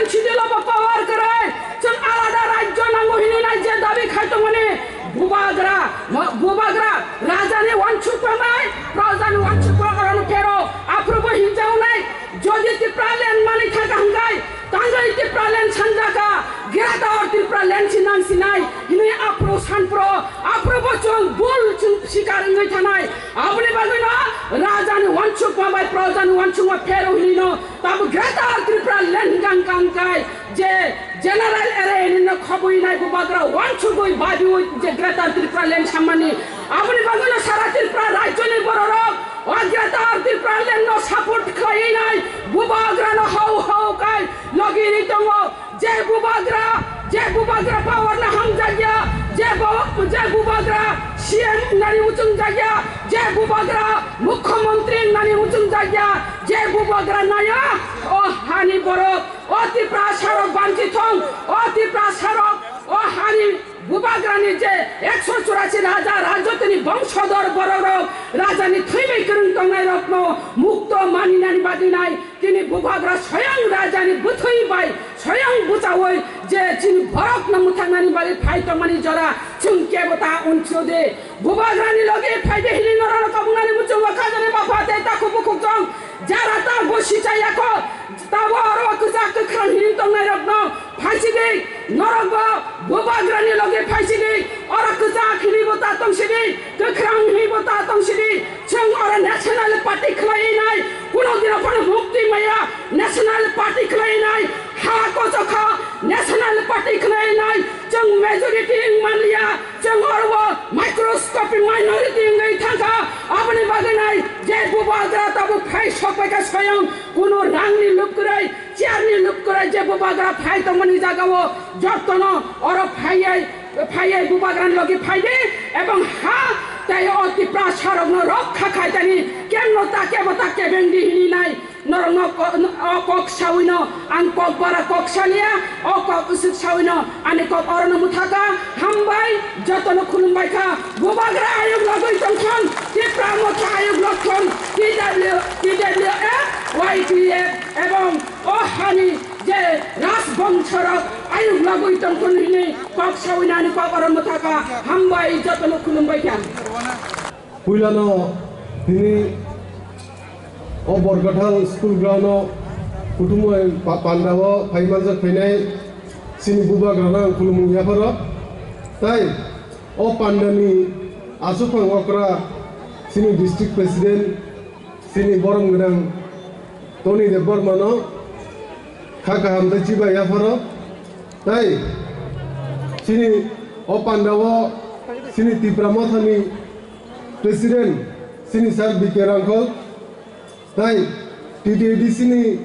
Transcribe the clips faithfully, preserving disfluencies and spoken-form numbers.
Chidilo ba power kwrwi, chwng alada rajyo nango hinwi nai je dabi khai tongmani bubagra, mo-, bubagra, rajani wansuk manai, rajani wansuk manai oroni phero, aphuru bo hinjaunai, jodi Tipraland mani thaka hwnkhe, tangwi Tipraland sanjaka, Greater Tipraland sinang sinai, hinwi aphuru sanpro, aphuru bo chwng bul chwng sikar wngwi thanai, aboni bagwino rajani wansuk manai, prajani wansuk ma phero hinwino, Tamo Greater Tipraland hingkang kangkai je General Area ni no khobwi nai bubagra wansugwi babiwi je Greater Tipraland sammani. Aboni bagwino sara Tripura rajyoni bororok o Greater Tipraland no support khlaiwi nai bubagra no hau hau kai logi ri tongo. Je bubagra, je bubagra power no hamjakya, je bo-, je bubagra C M nani muchungjakya, je bubagra Mukhyamantri nani muchungjakya, je bubagra naya, o hani borok, o Tiprasarok banchi thong, o Tiprasarok, o hani bubagrani je ekso churasi raja, rajyotini bongsodor bororok, rajani thwi bai kwrwng tongnairokno mukto maninani bagwi nai, tini bubagra soyang rajani bwthwi bai soyang bwchaui je chini borokno mwthangmani bagwi phai tongmani jora chwng kebo ta unsio de. Bubagrani logi phai de hinwi norokno kabungnani muchungo khajani bapha tei takhuk bukhuk chwng jara ta bo sichai yakho. Tabo oro kwchak kwkhwrang hinwi tongnairokno phaisidi, norokbo bubagrani logi phaisidi, oro kwchak hinwibo ta tongsidi, kwkhwrang hinwibo ta tongsidi, chwng oro national party khlaiwi nai, kuno dino phano mukti maya national party khlaiwi nai, ha kochokha national party khlaiwi nai, chwng majority wng manliya, chwng oro microscopic minority wngwi thangkha, aboni bagwi nai je bubagra tabo phai sokbaikha soyang kuno rangni lubkwrwi, chairni lubkwrwi je bubagra phai tongmani jagao jotono oro phaiwi, phaiwi bubagrani logi phaidi ebong ha tei o Tiprasarokno rokha khaitani kemno ta kebo ta kebengdi hini nai norokno ko-, o kok sawino ang kok bara kok saliya, o kok usuk sawino ani kok orono muthaka. Hambai jotono khulumbaikha, bubagra ayuk logwi tongthon, Tipra motha ayuk logthon, T W, T W F, Y T F ebong o hani je rajbongsorok ayuk logwi tongthon hini kok sawinani kok oro mwthaka. Hambai jotono khulumbaikha. Puilano tini o Borkathal school ground o kuthumwi pa-, pandao phai manjak phainai chini bubagrano ang khulumung yapharo. Tai o pandani aswk phang okra chini district president chini borom gwnang Tony Debbarmano kha kaham tei chibai yapharo. Tai chini o pandao chini Tipra Mothani president chini sir B K Rangkhol, tai T T A D C ni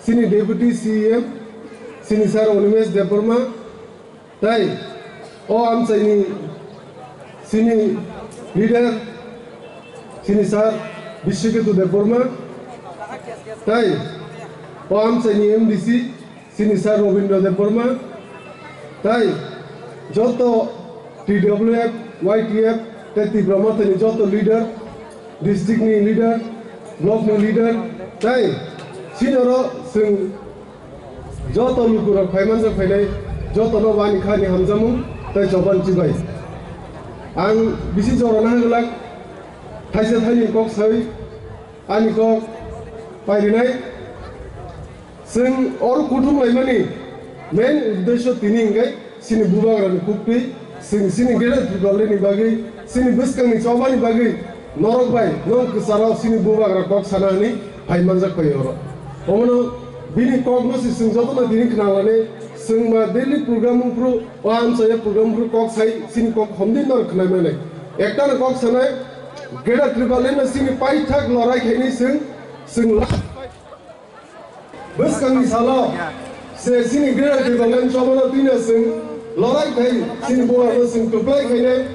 chini deputy C E M chini sir Animesh Debbarma, tai o amchaini chini leader chini sir Biswaketu Debbarma, tai o amchaini M D C chini sir Robindra Debbarma, tai joto T W F, Y T F, tei Tipra Mothani joto leader, district ni leader, block ni leader, tai chini oro chwng joto lukurok phai manjak phainai jotono ani khani hamjamung tei choban chibai. Ang bisi jorana hwnglak thaisa thaini kok sai ani kok pairinai. Chwng oro kuthum laimani main uddesho tini hwnkhe chini bubagrani khuktwi, chwng chini Greater Tipralandni bagwi, chini bwskangni chobani bagwi norok bai nwng kwcharo chini bubagra kok sana hwnwi phai manjak pai oro. Omono bini kokno se chwng jotono tini khna lani, chwng ma daily program wngphru, o amchaya program wngphru kok sai chini kok homdi norok khna mani. Ektano kok sanai, Greater Tipralandno chini paithak lorai khaini chwng, chwng la- Bwskangni salo se chini Greater Tipraland chobano twino chwng lorai khai chini bubagrano chwng kwplai khainai.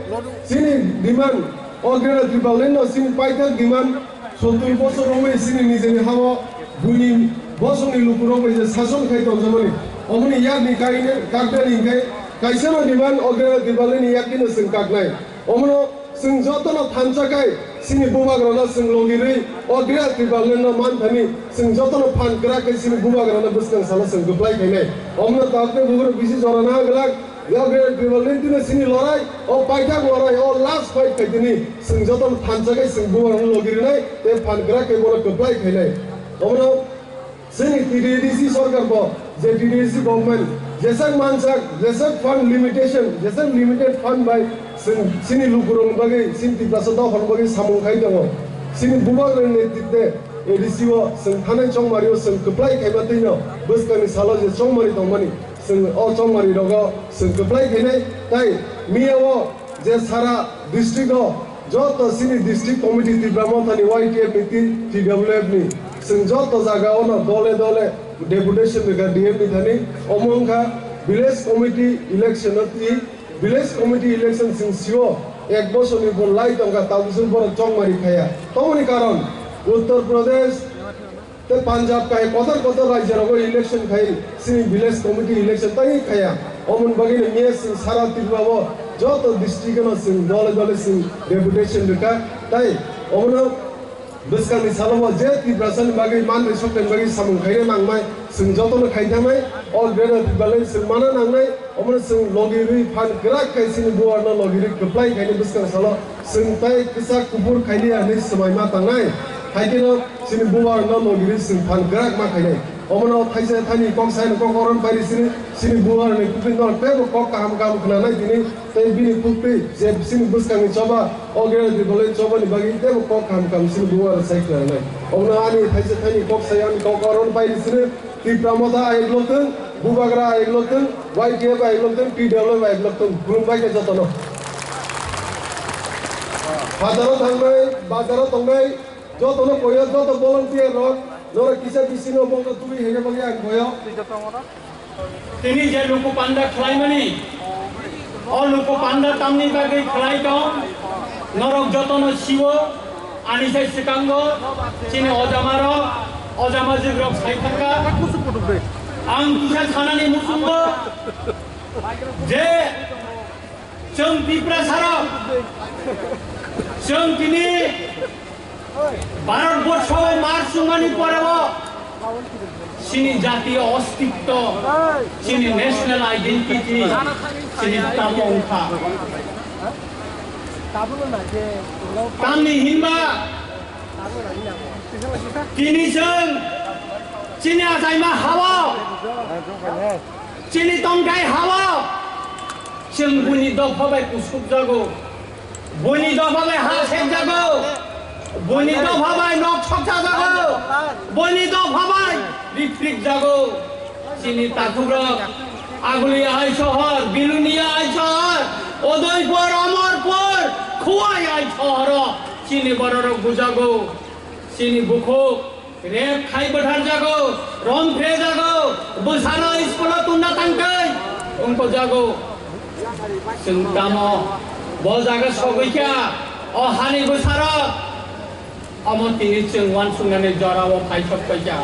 Chini demand o Greater Tipralandno chini paithak demand sottur bosor romwi chini nijeni hao buini bosongni lukurok bai je sason khai tongjamani. Omoni yakni kaine kakdani hinkhe kaisano demand o Greater Tipralandni yakni chwng kaknai. Omono chwng jotono thansa khai Chini bubagrano chwng logirwi o Greater Tipraland no manthani chwng jotono phan kwrak khe chini bubagrano bwskang salo chwng kwplai khainai. Omno tabukni bugrok bisi jora na glak, o Greater Tipraland tino chini lorai, o paithak lorai, o last fight khai tini chwng jotono thansa khe chwng bubagrano logirinai tei phan kwrak khe bono kwplai khainai. Omno Chini T T A D C sorkar bo, je T T A D C government, jesang mansak, jesang fund limitation, jesang limited fund bai chwng chini lukurokni bagwi, chini Tiprasa dophani bagwi samung khai tongo. Chini bubagrani netrite A D C o chwng thanai chongmari o chwng kwplai khaima twino bwskangni salo je chongmari tongmani, chwng o chongmari rogo chwng kwplai khainai. Tai miya o je sara district o joto chini district committee Tipra Mothani Y T F ni, T W F ni chwng joto jaga ono dole dole deputation rwkha D M ni thani, omo wngkha village committee election o twi, village committee election chwng sio ek bosor ni bo lai tongkha tabuk chwng borok chongmari khaya. Tomoni karon Uttar Pradesh tei Punjab kai kotor kotor rajya rogo election khai chini village committee election tangwi khaya. Omoni bagwi no miya chwng sara Tripura o joto district no chwng dole dole chwng deputation rwkha. Tai omono bwskangni salo bo je Tiprasa ni bagwi manwi sokthani bagwi samung khaina nangmai chwng jotono khaithamai. O Greater Tipraland chwng mana nangnai. Omono chwng logi rwi phan kwrak khai chini buarno logi rwi kwplai khaini bwskang salo chwng tai kwchak kuphur khailiya hwnwi swmai ma tangnai. Haikheno chini buarno logi rwi chwng phan kwrak ma khainai. Omono thaisa thani kok sai kok oron pairi chini, chini buarni kuphi no teibo kok kaham kaham khwnanai tini tei bini pukti je chini bwskangni choba o Greater Tipraland chobani bagwi teibo kok kaham kaham chini buar sai khwnanai. Omono ani thaisa thani kok sai ani kok oron pairi chini. Tipra Motha ayuk lokthwng, Bubagra ayuk lokthwng, Y T F ayuk lokthwng, T W F ayuk lokthwng, khulumbai khe jotono. Bazaro thangnai, bazaro tongnai, jotono koyo, joto volunteer rok, norok kisa bisino bongno tubui hege bagwi ang koyo. Tini je luku panda khlaimani, o luku panda tamni bagwi khlai tong, norok jotono siwo, ani sai swkango, chini ojamarok, ojamajikrok sai thangkha. Ang kisa sanani muchungo je chwng Tiprasarok, chwng tini Bharat borsho o mar chumani pore o chini jatiyo ostitto, chini national identity, chini tamo wngkha. Tamni hinba tini chwng chini achaima hao, chini tongthai hao chwng buini dopha bai kusuk jago. Buini dopha bai ha sekjago, buini dopha bai nok sokjajago, buini dopha bai riprik jago. Chini takhukrok Aguli hai sohor, Bilonia hai sohor, Udaipur, Amarpur, Khowai hai sohoro chini bororok bujago. Chini bukhuk Rep khai bwthar jago, rom phre jago, bwsano school o tungna tangtwi wngko jago. Chwng tamo bo jaga sogwi kha, o hani bwsarok, omo tini chwng uansuknani jorao phai sok paikha.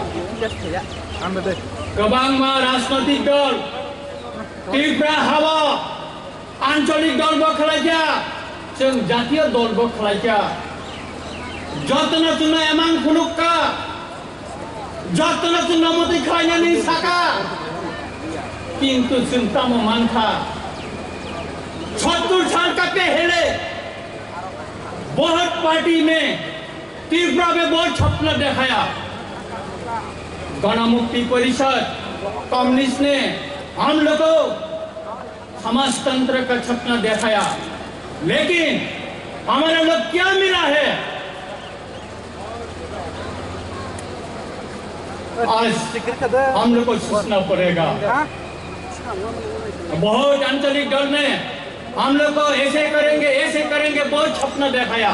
Kwbangma rajnotik dol Tripura hao Ancholik dol bo khlai kha, chwng jatiyo dol bo khlai kha. Jotono chwngno emang phunuk kha, jotono chwngno motwi khlainani sakha, kintu chwng tamo mankha, सत्तर साल का पहले बहुत पार्टी में त्रिपुरा में बहुत सपना दिखाया, गणमुक्ति परिषद, कम्युनिस्ट ने हम लोग को समाजतंत्र का सपना दिखाया, लेकिन हमारे लोग क्या मिला है? आज हम लोग को सोचना पड़ेगा। बहुत आंचलिक दल ने हम लोग को ऐसे करेंगे, ऐसे करेंगे, बहुत सपना दिखाया।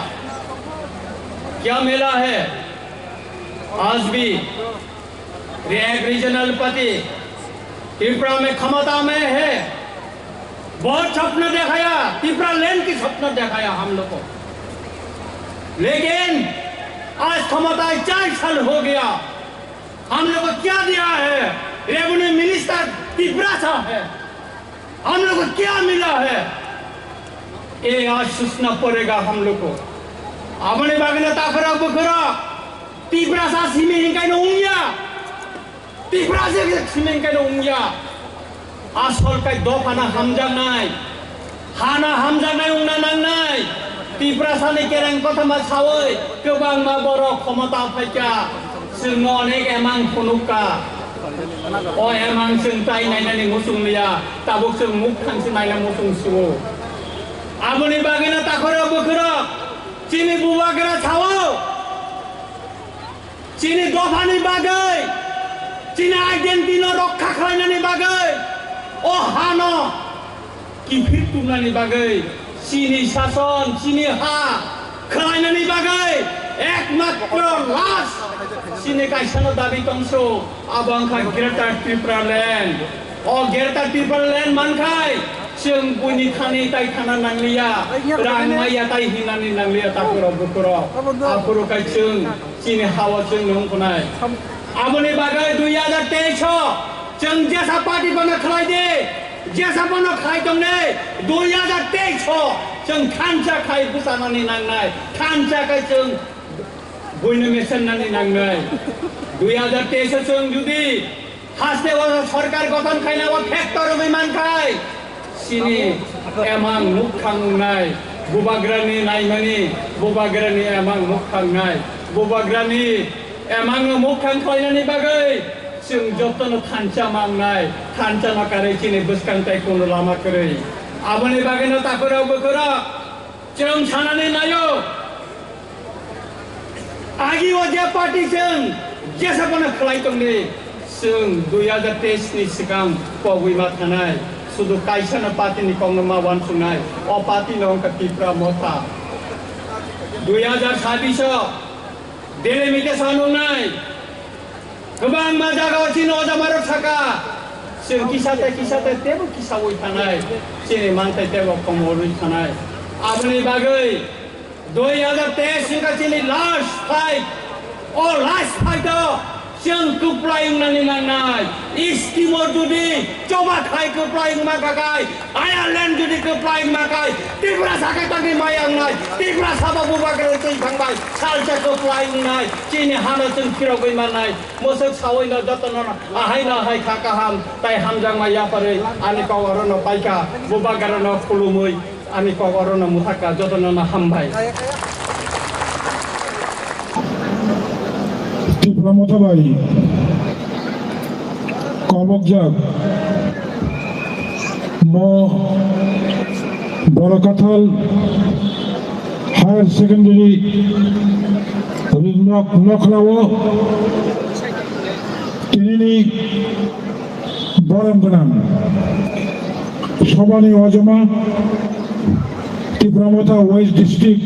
क्या मिला है? आज भी एक रीजनल पार्टी त्रिपुरा में क्षमता में है, बहुत सपना दिखाया, त्रिपुरा लैंड की सपना दिखाया हम लोग को। लेकिन आज क्षमता चार साल हो गया, हम लोग को क्या दिया है? रेवेन्यू मिनिस्टर तिपरासा है, हम लोग को क्या मिला है? ये आज सोचना पड़ेगा हम लोग को। Aboni bagwino takhorok bukhorok Tiprasa simi hinkaino wngya. Tiprasa simi hinkaino wngya. Asol kai dophano hamjaknai. Hano hamjaknai wngna nangnai. Tiprasani kereng kothoma sawi kwbangma borok khomota phaikha. Chwngno onek emang phunukha. O emang chwng tai nainani muchung liya. Tabuk chwng mukthangsi naina muchung sio. Aboni bagwino takhorok bukhorok chini bubagra sao. Chini dophani bagwi, chini identity no rokha khlainani bagwi, o hano kiphir tumnani bagwi, chini sason, chini ha khlainani bagwi ekmatro last chini kaisano dabi tongso, abo wngkha Greater Tripura Land. O Greater Tripura Land mankhai, chwng buini thani tai thana nangliya, rang maya tai hinani nangliya, takhorok bukhorok. Aphuru kai chwng chini hao chwng nung kunai. Aboni bagwi dui hajar teis o chwng jesa party bono khlai di, jesa bono khlai tong di, dui hajar teis o chwng thansa khai bwchanani nangnai, thansa khai chwng buino mesennani nangnai. Dui hajar teis o chwng judi haste o sorkar gothon khaina o factor wngwi mankhai, chini emang mukthang wngnai, bubagrani naimani, bubagrani emang mukthang wngnai, bubagrani emangno mukthang khlainani bagwi chwng jotono thansa mangnai, thansa no karwi chini bwskang tai kono lama kwrwi. Aboni bagwino takhorok bukhorok chwng sanani naio. Agi o je party chwng jesa bono khlai tongdi, chwng dui hajar teis ni swkang pogwi ma thanai, sudu kaisa no party ni kok no ma uansuknai, o party no wngkha Tipra Motha. Dui hajar sabis o delimitation wngnai, kwbangma jaga o chini ojamarok saka, chwng kisa tei kisa tei tebo kisa oi thanai, chini mantai tebo komorwi thanai. Aboni bagwi dui hajar teis wngkha chini last fight. O last fight o chwng kwplai wngnani nangnai. Scheme o judi choba khai kwplai wngma kha khai, Ireland judi kwplai wngma khai, Tiprasa khe tangwi maya wngnai, Tiprasa bo bubagra twi thangbai salsa kwplai wngnai, chini hano chwng phirogwi mannai. Mwswk sawi no jotono no ahai no ahai kha kaham tai hamjakma yaparwi ani kok oro no paikha, bubagra no khulumwi ani kok oro no mwthakha, jotono no hambai. Tipra Motha bai kobokjak mo Borokathal Higher Secondary nok nokhla o tinini borom gwnang sobani ojoma Tipra Motha West District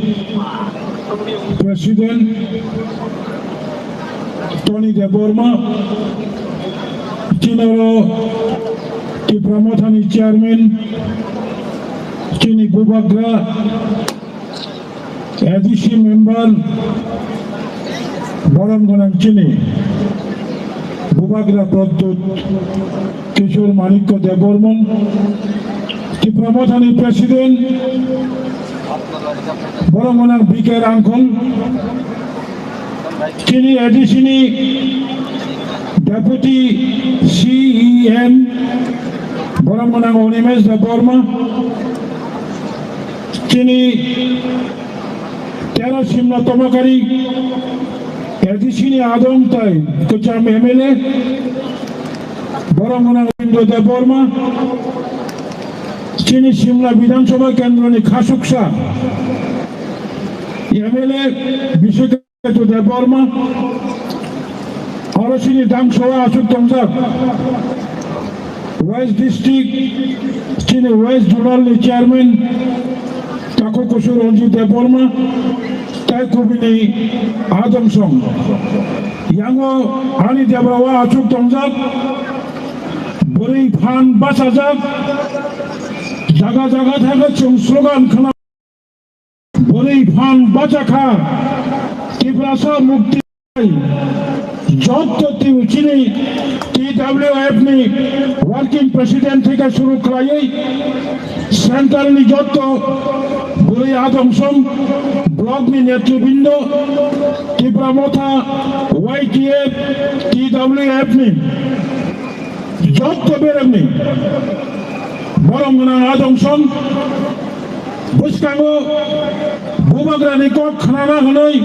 President Tony Debbarma, chini oro Tipra Motha ni Chairman, chini bubagra, A D C member, borom gwnang chini bubagra Pradyut Kishore Manikya Debbarman, Tipra Motha ni President, borom gwnang B K Rangkhol, chini A D C ni Deputy C E M, borom gwnang Animesh Debbarma, chini tero Simla Tomakari, A D C ni adong tai kwcham M L A, borom gwnang Indra Debbarma, chini Simla Bidhan Sabha Kendro ni khasuksa M L A Bishek Ketu Debbarma, oro chini dangso o achuk tongjak West District, chini West Zonal ni Chairman Taku Kusu Ranjit Debbarma, tai kubini adong song. Yango ani debra o achuk tongjak, bwrwi phan bachajak, jaga jaga thangwi chwng slogan khna. Bwrwi phan bachakha, Tiprasa mukti jotto ti-, chini T W F ni working president theke suru khlaiwi central ni jotto bwrwi adong song Blokni netribrindo, Tipra Motha, Y T F, T W F ni jotto beremni borom gwnang adong song bwskango bubagrani kok khnana hwnwi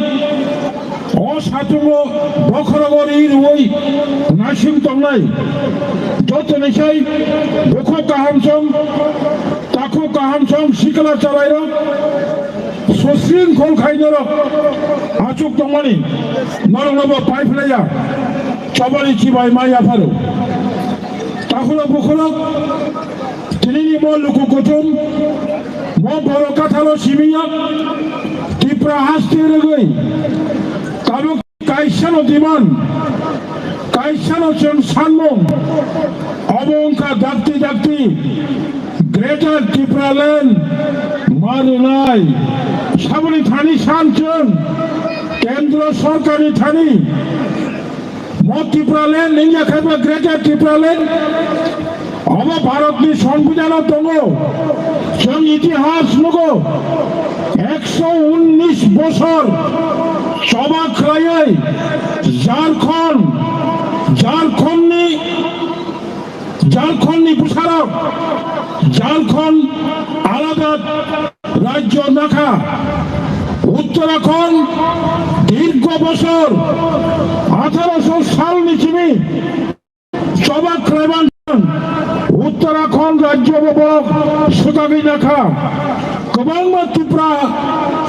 o satungo bokhorogo ri rwui naising tongnai. Jotoni sai bukhuk kaham song, takhuk kaham song sikla chalairok Sosring khol khai norok achuk tongmani norokno bo pai phlaiya, chobani chibai ma yapharo. Takhuro bukhurok tinini mo luku kuthum mo borok kathalo simiya Tipra haste rwgwi tabuk kaisano diman, kaisano chwng sanmung, obo wngkha dakti dakti Greater Tipraland ma rwnai. Saboni thani san chwng Kendro Sorkarni thani mo Tipraland wngya khaiba Greater Tipraland. Obo Bharatni Songbidhano tongo. Chwng itihas nugo. Ekso unnish bosor choba khlaiwi Jharkhand, Jharkhandni, Jharkhandni bwsarok Jharkhand alada rajyo nakha. Uttarakhand dirgho bosor atharo sho salni simi choba khlaiman Uttarakhand rajyo bo borok swtagwi nakha. Kwbangma Tipra,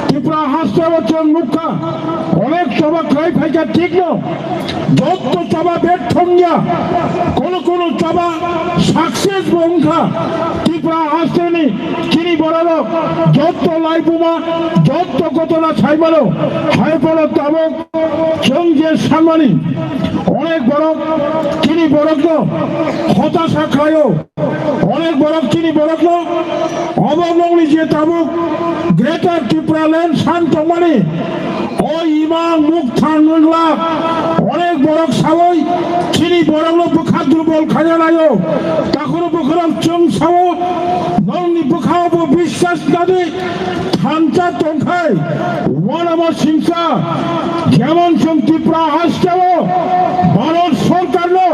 Tipra hasteo chwng nukha, onek choba khlai phaikha thikno, jotto choba berthongya, kono kono choba success bo wngkha. Tipra hasteni chini bororok jotto laibuma, jotto gotona saimano, hai phano tabuk Chwng je sanmani, onek borok chini borokno hotasa khlaio, onek borok chini borokno obo nokni je tabuk Greater Tipraland san tongmani, o imang mukthang wngla, onek borok sawi chini borokno bwkha durbol khaina naio, takhoro bwkhorok chwng sao, nokni bwkhao bo biswas nadi, Thansa tongkhai, wanama singsa, jemon chwng Tripura hasteo Bharat Sorkarno,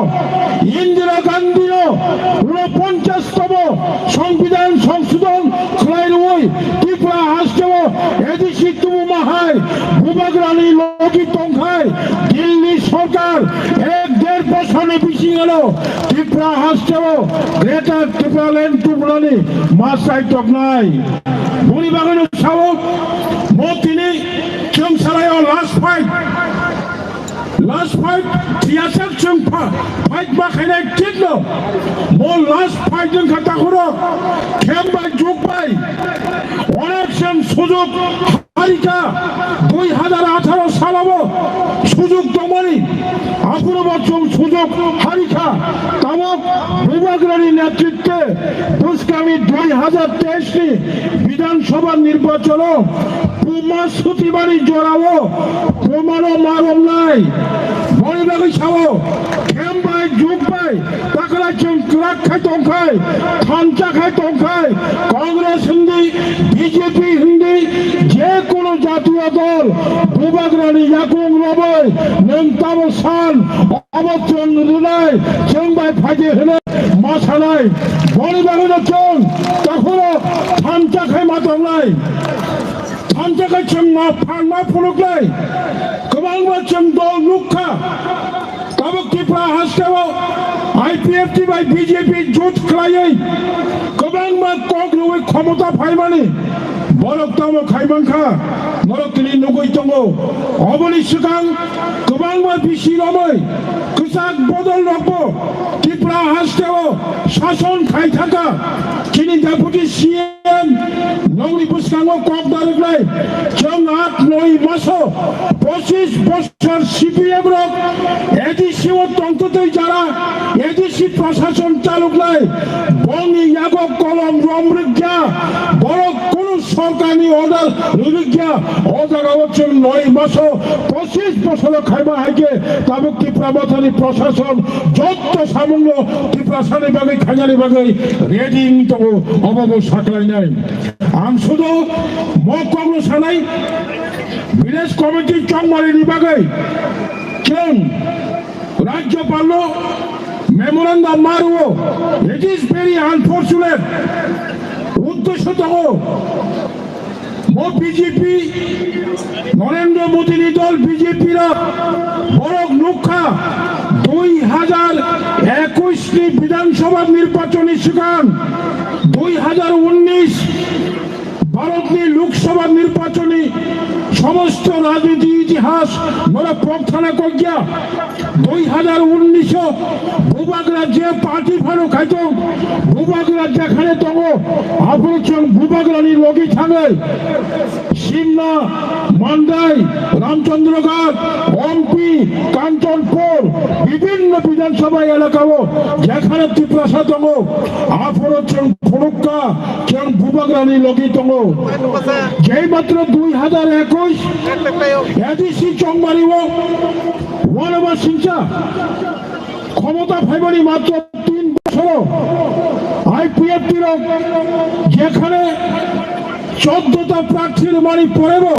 Indira Gandhino, unoponchas tomo Songbidan Songsodhon khlai rwui Tripura hasteo A D C tubuma hai Bubagrani logi tongkhai, Delhi Sorkar ek der bosorni bisingano Tripura hasteo Greater Tipraland tubunani ma chai toknai. Boni bagwino sao, mo tini chwng salaio last fight. Last fight, thiyasek chwng pha-, fight ma khainai thikno. Mo last fight wngkha takhoro, khem bai juk bai. Onek chwng sujok harikha, dui hajar atharo salabo sujok tongmani. Aphuru bo chwng sujok harikha. Tabok Bubagrani netritwe bwskangni dui hajar teis ni Bidhan Sabha nirbachano Puma Sutibari jorao Pumano ma romnai. Boni bagwi sao, khem bai, juk bai, takla chwng kwrak khai tongkhai, thansa khai tongkhai, Congress hindi, B J P hindi, je kono jatiyo dol, Bubagrani yakung romwi nwng tamo san, obo chwng rwnai, chwng bai phaidi hwnwi ma sanai. Boni bagwino chwng takhoro thansa khai ma tongnai. Thansa khai chwng ma phan ma phunuknai. Kwbangma chwng dol nukha. Tabuk Tripura hasteo I P F T bai B J P jut khlaiwi kwbangma kok rwui khomota phaimani borok tamo khaimankha, norok tini nugui tongo. Oboni swkang kwbangma bisi romwi kwchak bodol rokbo Tripura hasteo sason khai thangkha. Chini Deputy C M nokni bwskango kok narwknai, chwng aat noi maso pochis bosor C P M rok A D C o tongtwtwi jara A D C prashason chaluknai, bongni yago kolom rom rwkya, borok kunu sorkarni order rwkya, o jagao chwng noi maso pochis bosoro khaima hai khe tabuk Tipra Mothani prashason jotto samungno Tiprasani bagwi khainani bagwi ready wng tongo, obo bo saklainai. Ang sudu mo kokno sanai, Village Committee chongmari ni bagwi chwng Rajyapal no memorandum ma rwo. It is very unfortunate. Uddesho tongo. Bo B J P, Narendra Modi ni dol B J P rok borok nukha dui hajar ekush ni Bidhan Sabha nirbachon ni swkang dui hajar unnish Bharat ni Lok Sabha nirbachon ni somosto rajniti itihas nora pokthana kokya. Dui hajar unnish o Bubagra je party phano khaitong, Bubagra jekhane tongo, aphuru chwng Bubagra ni logi thangwi Simna, Mandai, Ramchandraghat, Ompi, Kanchanpur, bibhinno Bidhan Sabha elaka o jekhane Tiprasa tongo, aphuru chwng phunukha, chwng Bubagra ni logi tongo. Jei matro dui hajar ekush A D C chongmari o Wanama Singcha khomota phaimani matro tin bochoro I P F T rok jekhane choddo ta prarthi rwmani porebo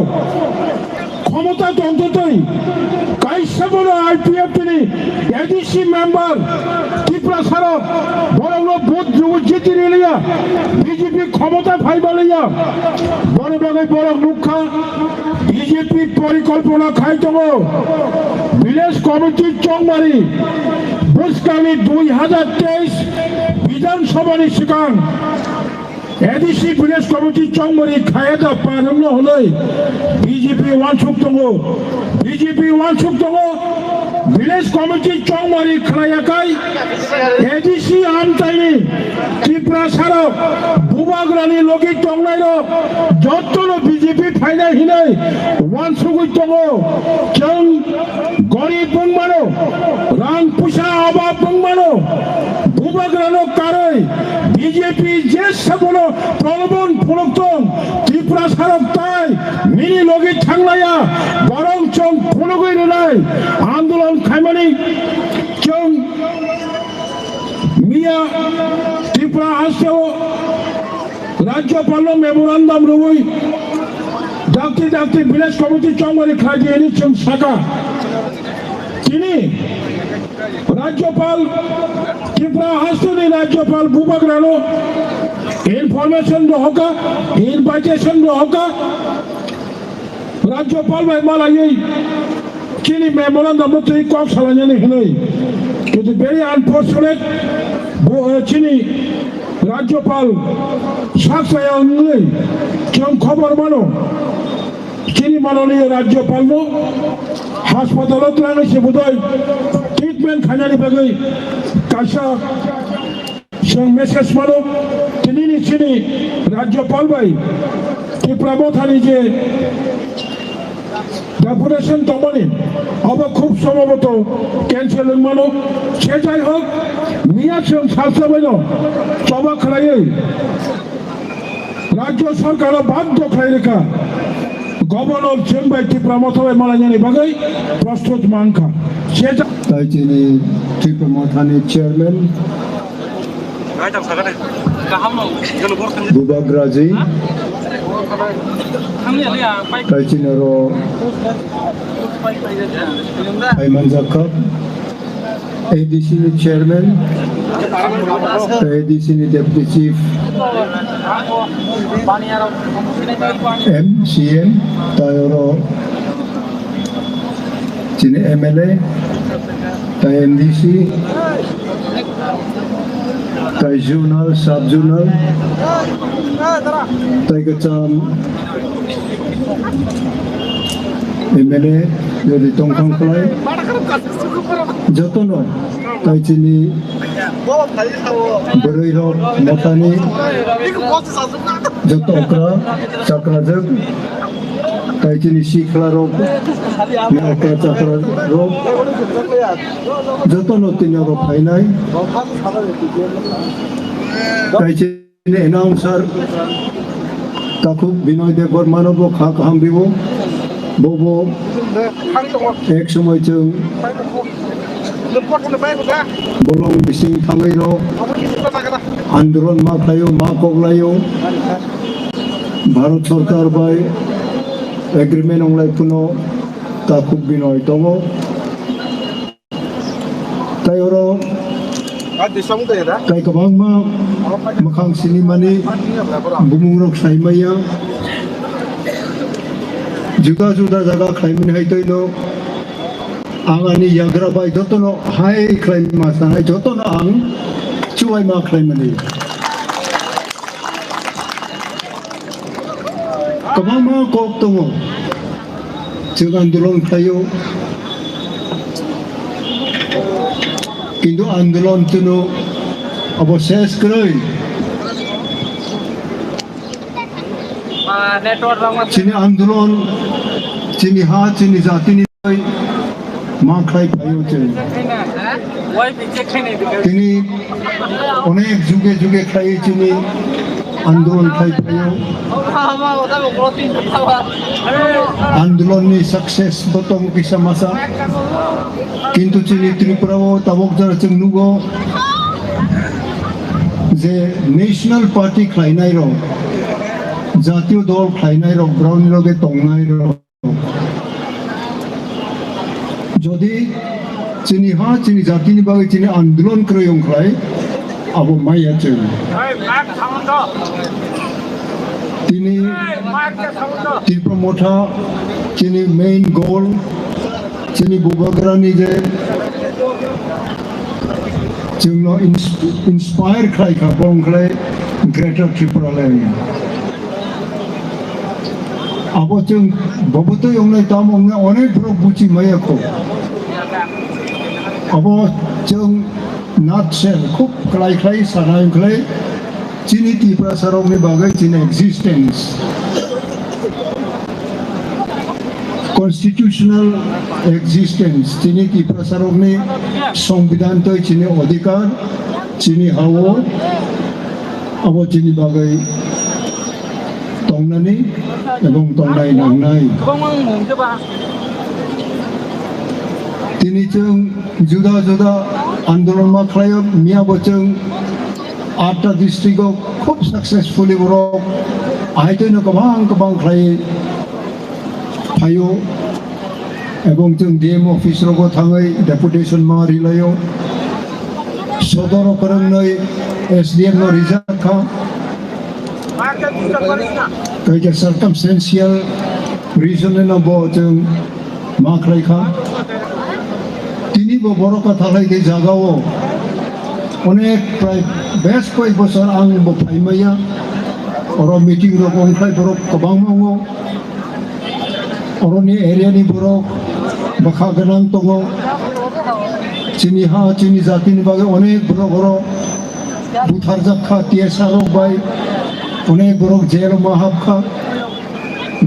khomota tongtotwi kaisa bono I P F T ni A D C member Tiprasa rok borokno vote rwwi jiti riliya, B J P khomota phaiba liya, boni bagwi borok nukha. B J P porikolpona khai tongo. Village Committee chongmari bwskangni dui hajar teis Bidhan Sabha ni swkang A D C Village Committee chongmari khaya da parwngno hwnwi B J P uansuk tongo. B J P uansuk tongo. Village Committee chongmari khlaiyakhai A D C amchaini Tiprasa rok Bubagrani logi tongnairok jottono B J P phainai hinwi uansugwi tongo. Chwng gorib wngmano, rang puisa obab wngmano, Bubagrano karwi B J P je sabono prolobon phunuk tong, Tiprasa rok tai nini logi thanglaiya, borok chwng phunugwi rwnai andolon khaimani chwng miya Tripura hasteo Rajyapalno memorandum rwwi dakti dakti village committee chongmani khlai di hwnwi chwng saka. Tini Rajyapal, Tripura hasteni Rajyapal Bubagrano information rohoka, invitation rohoka, Rajyapal bai malaiwi chini memorandum no twi kok salainani hwnwi. Kintu very unfortunate, bo, eh, chini Rajyapal sak chaya wngwi chwng khobor mano. Chini mananiya Rajyapal no haspatalo twlangwi se budai treatment khainani bagwi kaisa chwng message mano. Tinini chini Rajyapal bai Tipra Mothani je deputation tongmani abo khub somboboto cancel wngmano. Se jai hok, miya chwng salsa baino choba khlaiwi Rajya Sarkar o badhyo khlai rwkha, Governor chwng bai Tipra Motha bai malainani bagwi prostut mankha. Se ja- Tai chini Tipra Mothani Chairman Bubagraji, tai chini oro phaimanjak kha. A D C ni chairman, A D C ni deputy chief, M C M, tai oro chini M L A, tai M D C, tai zonal, sub zonal, tai kwcham M L A, jodi tongthang khlai, jotono tai chini bwrwi rok mothani joto okra chakrajak, tai chini sikla rok, okra chakra rok jotono tini oro phainai, tai chini announcer takhuk Binoy Debbarma no bo kha kaham riwo. Bo bo ek somoi chwng bolong bising thangwi rok andolon ma khlaio, ma koklaio. Bharat Sarkar bai agreement onglai phano takhuk binoy tongo. Tai oro tai kwbangma mwkhang sinimani bumungrok saimaya, juda juda jaga khlaimani hai toino. Ang ani yagra bai jotono hai khlaima sanai, jotono ang chubaima khlaimani. Kwbangma kok tongo, chwng andolon khlaio, kintu andolon chwngno abo ses kwrwi. Chini andolon, chini ha, chini jatini ma khlai phaio chwng. Tini onek juge juge khlai chini andolon khlai phaio. Andolon ni success bo tongo kisa masa. Kintu chini Tripura o tabok jora chwng nugo je national party khlainai rok, jatiyo dol khlainai rok, brao ni loge tongnai rok. Jodi chini ha, chini jatini bagwi chini andolon kwrwi wngkhlai, abo maya chwng. Tini Tipra Motha chini main goal, chini bubagrani je chwngno ins-, inspire khlai kha, bo wngkhlai Greater Tipraland. Abo chwng bobotwi wngnai, tamo wngnai, onek borok buchi maya kho. Abo chwng nutshell, khub klai khlai sanai wngkhlai chini Tiprasarokni bagwi chini existence, constitutional existence, chini Tiprasarokni songbidan twi chini odhikar, chini ha-o, abo chini bagwi tongnani ebong tongnai nangnai. Tini chwng juda juda andolon ma khlaio, miya bo chwng atta district o khub successfully borok ahaitwino kwbang kwbang khlai phaio, ebong chwng D M office rogo thangwi deputation ma rilaio. Sodoro kwrwngnwi S D M no rijak kha. Kaisa circumstantial reason no bo chwng ma khlai kha. Tini bo borok kwthalai de jagao onek prai bes koi bosor ang bo phaimaya. Oro meeting rok wngkhlai borok kwbangma wngo. Oroni area ni borok bwkha gwnang tongo. Chini ha, chini jatini bagwi onek borok oro butharjak kha T S R rok bai. Onek borok jail o ma hap kha.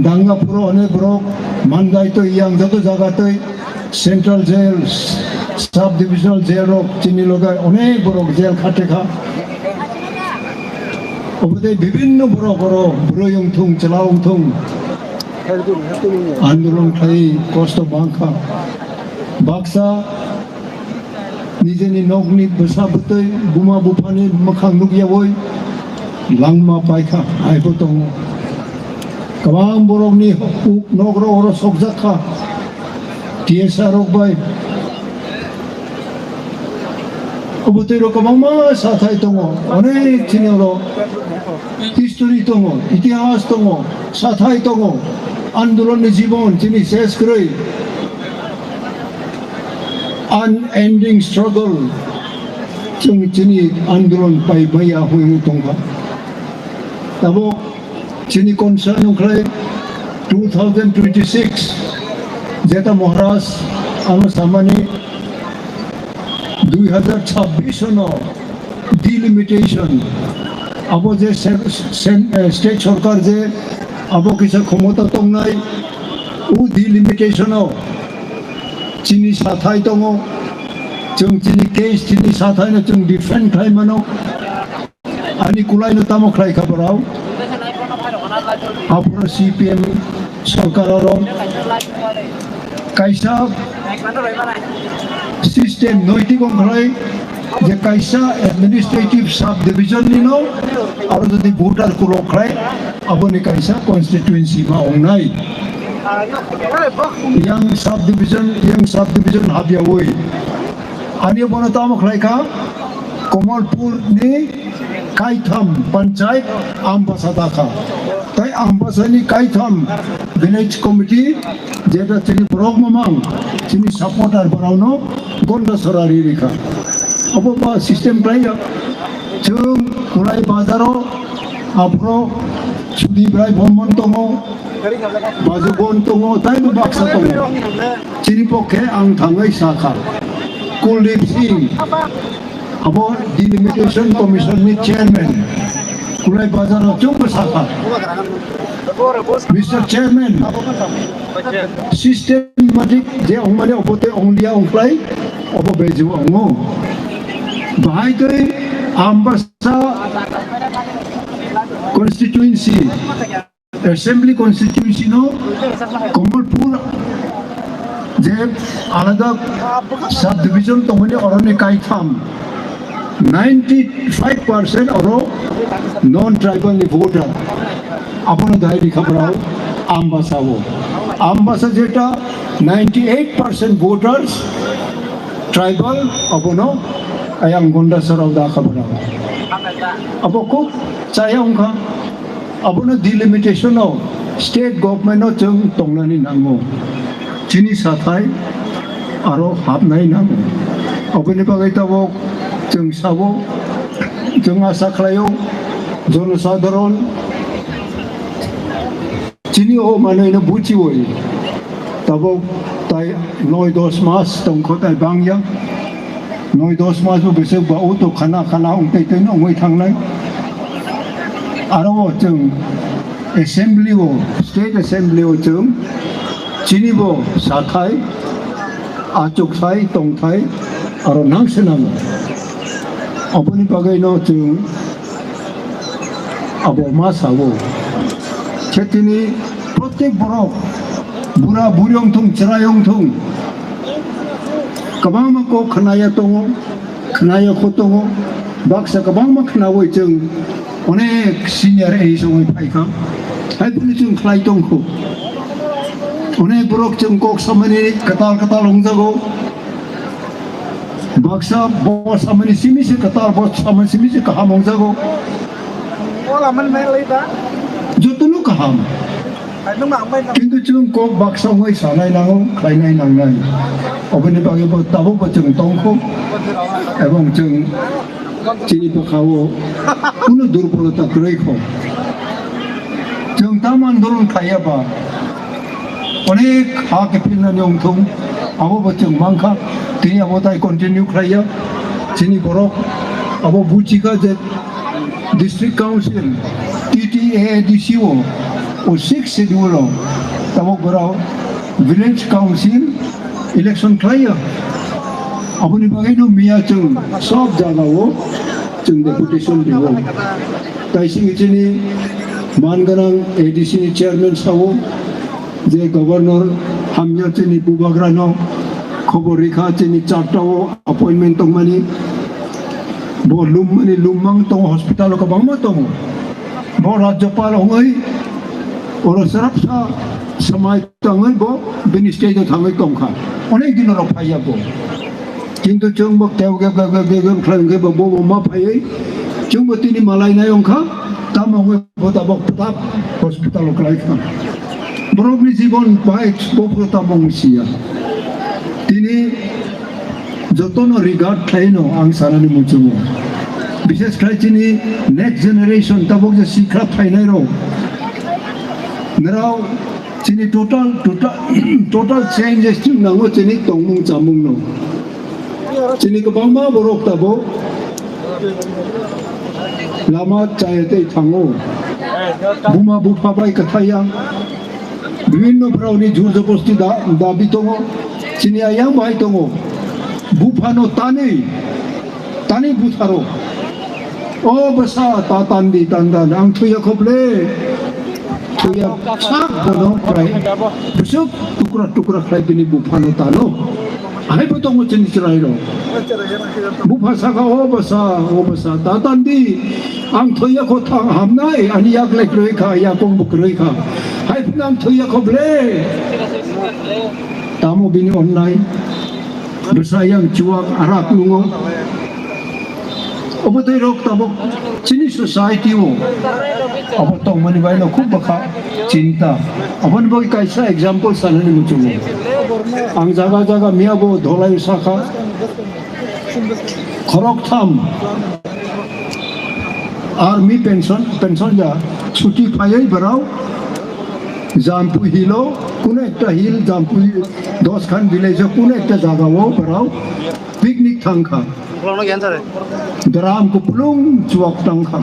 Danga phuro onek borok mangai twi yang joto jaga twi central jail, sub divisional jail rok chini loge onek borok jail khate kha. Obodei bibinno borok oro bwrwi wngthung, chwla wngthung, andolon khlai kosto bangkha. Baksa nijeni nokni bwsa bwtwi buma buphani mwkhang nukyawi langma paikha, haibo tongo. Kwbang borokni huk nok rok oro sokjak kha T S R rok bai. Obo twi rok kwbangma sathai tongo, onek chini oro history tongo, itihas tongo, sathai tongo, andolon ni jibon chini ses kwrwi, unending struggle, chwng chini andolon pai maya hwnwi tongkha. Tabuk chini concern wngkhlai two thousand twenty-six, jeta Maharaj ano samani dui hazar chabbish no delimitation, abo je se-, sen-, eh, state sorkar je abo kisa khomota tongnai, o delimitation o chini sathai tongo, chwng chini case chini sathai no chwng defend khlai mano. Ani kulai no tamo khlai kha borok? Aphuru C P M sorkar oro kaisa system noitik wng khlai je kaisa administrative subdivision ni no aro jodi voter kulok khlai aboni kaisa constituency ma wngnai. Yang subdivision, yang subdivision habyawi. Ani bono tamo khlai kha, Kamalpur ni kaitham panchayat Ambasa dakha. Tai Ambasa ni kaitham village committee, jeta chini borok mamang, chini supporter borokno Gondasora ri rikha. Obo ba system khlai ya. Chwng Khulai bazaro aphro Sudi Brai Bomon tongo, Bajugon tongo, taibo baksa tongo. Chini pokhe ang thangwi sakha. Kuldeep Singh, abo Delimitation Commission ni chairman, Khulai bazaro chwngbo sakha. Mister Chairman, systematic je ongmani obo tei ongliya ongkhlai, obo beju ongo. Bahai tei Ambasa constituency, assembly constituency no Kamalpur je alada subdivision tongmani oroni kaitham, ninety five percent oro non tribal ni voter. Abono dai rikha borok Ambasa o. Ambasa jeta ninety eight percent voters tribal, abono ayang Gondasora o dakha borok. Abo khub chaya wngkha. Abono delimitation o state government no chwng tongnani nango. Chini sathai aro hapnai nango. Oboni bagwi tabuk chwng sabo, chwng asa khlaio, jonosadharon chini o manwino buchiwi tabuk tai noi dos mas tongkho tai bangya. Noi dos mas bo bwswk ba o to khana khana wng tei tei wngwi thangnai. Aro o chwng assembly o, state assembly o chwng chini bo sathai, achukthai, tongthai aro nang se nango. Oboni bagwi no chwng abo ma sao. Khe tini protek borok, bura buri wng thung, chwrai wng thung, kwbangma kok khwnaya tongo, khwnaya kho tongo, baksa kwbangma khwnawi chwng onek senior age wngwi phaikha. Hai phano chwng khlai tongkho. Onek borok chwng kok samani kwtal kwtal wngjago. Baksa bo samani simi se kwtal, bo samani simi se kaham wngjago. Jotono kaham. Kintu chwng kok baksa wngwi sanai nango, khlainai nangnai. Oboni bagwi bo tabukbo chwng tongkho, ebong chwng chini bwkhao kuno durbolota kwrwi kho. Chwng tamo andolon khlaiya ba, onek ha khe philnani wngthung, abo bo chwng mankha, tini abo tai continue khlaiya. Chini borok abo buchikha je District Council, T T A A D C o, o sixth schedule o, tabuk borok Village Council election khlaiya. Aboni bagwi no miya chwng sob jaga o chwng deputation rio. Tai sini chini man gwnang A D C ni chairman sao, je governor hamya chini bubagra no khobor rikha chini charta o appointment tongmani. Bo lummani lummang tongo, hospital o kwbangma tongo. Bo rajyapal wngwi oro srapsa samai tangwi bo bini state o thangwi tongkha. Onek din oro phaiya bo. Kintu chwng bo teo geb geb geb geb geb khlai wngkhe bo bo bo ma phaiwi chwng bo tini malai nai wngkha. Tamo wngwi bo tabok pwtap hospital o kwlai kha. Borokni jibon bai bo photo tamo wngwi siya. Tini jotono regard khlaino ang sanani muchungo. Bishes khlai chini next generation tabok je sikha phainai rok. Nrao chini total, total, total changes chwng nango chini tongmung chamungno. Chini kwbangma borok tabok lama chaya tei thango. Buma bupha bai kwthaiya. Bibhinno borokni jur jobosti da-, dabi tongo. Chini ayang bai tongo. Buphano tanwi, tanwi butharo. O bwsa ta tandi tanda ang thuya khople. Thuya sak bono prai. Bwswk tukra tukra khlai bini buphano tano. Ahai bo tongo chini chwrai rok. Bupha saka, "O bwsa, o bwsa, ta tandi. Ang thoya kho thang hamnai, ani yak lek roi kha, yakong buk roi kha. Hai phunang thuya kho ble. Tamo bini onnai. Bwsa yang chuak arak nungo. Obo tei rok tabuk chini society o. Obo tongmani bai no khub bwkha chinta. Oboni bagwi kaisa example sanani muchungo. Ang jaga jaga miya bo dholai sakha. Khorok tham. Army pension, pension ya. Chuti phaiwi borok Jampui hilo, kuno ekta hill, Jampui dos khan village o kuno ekta jaga o borok picnic thangkha. Dram kuplung chuak tangkha.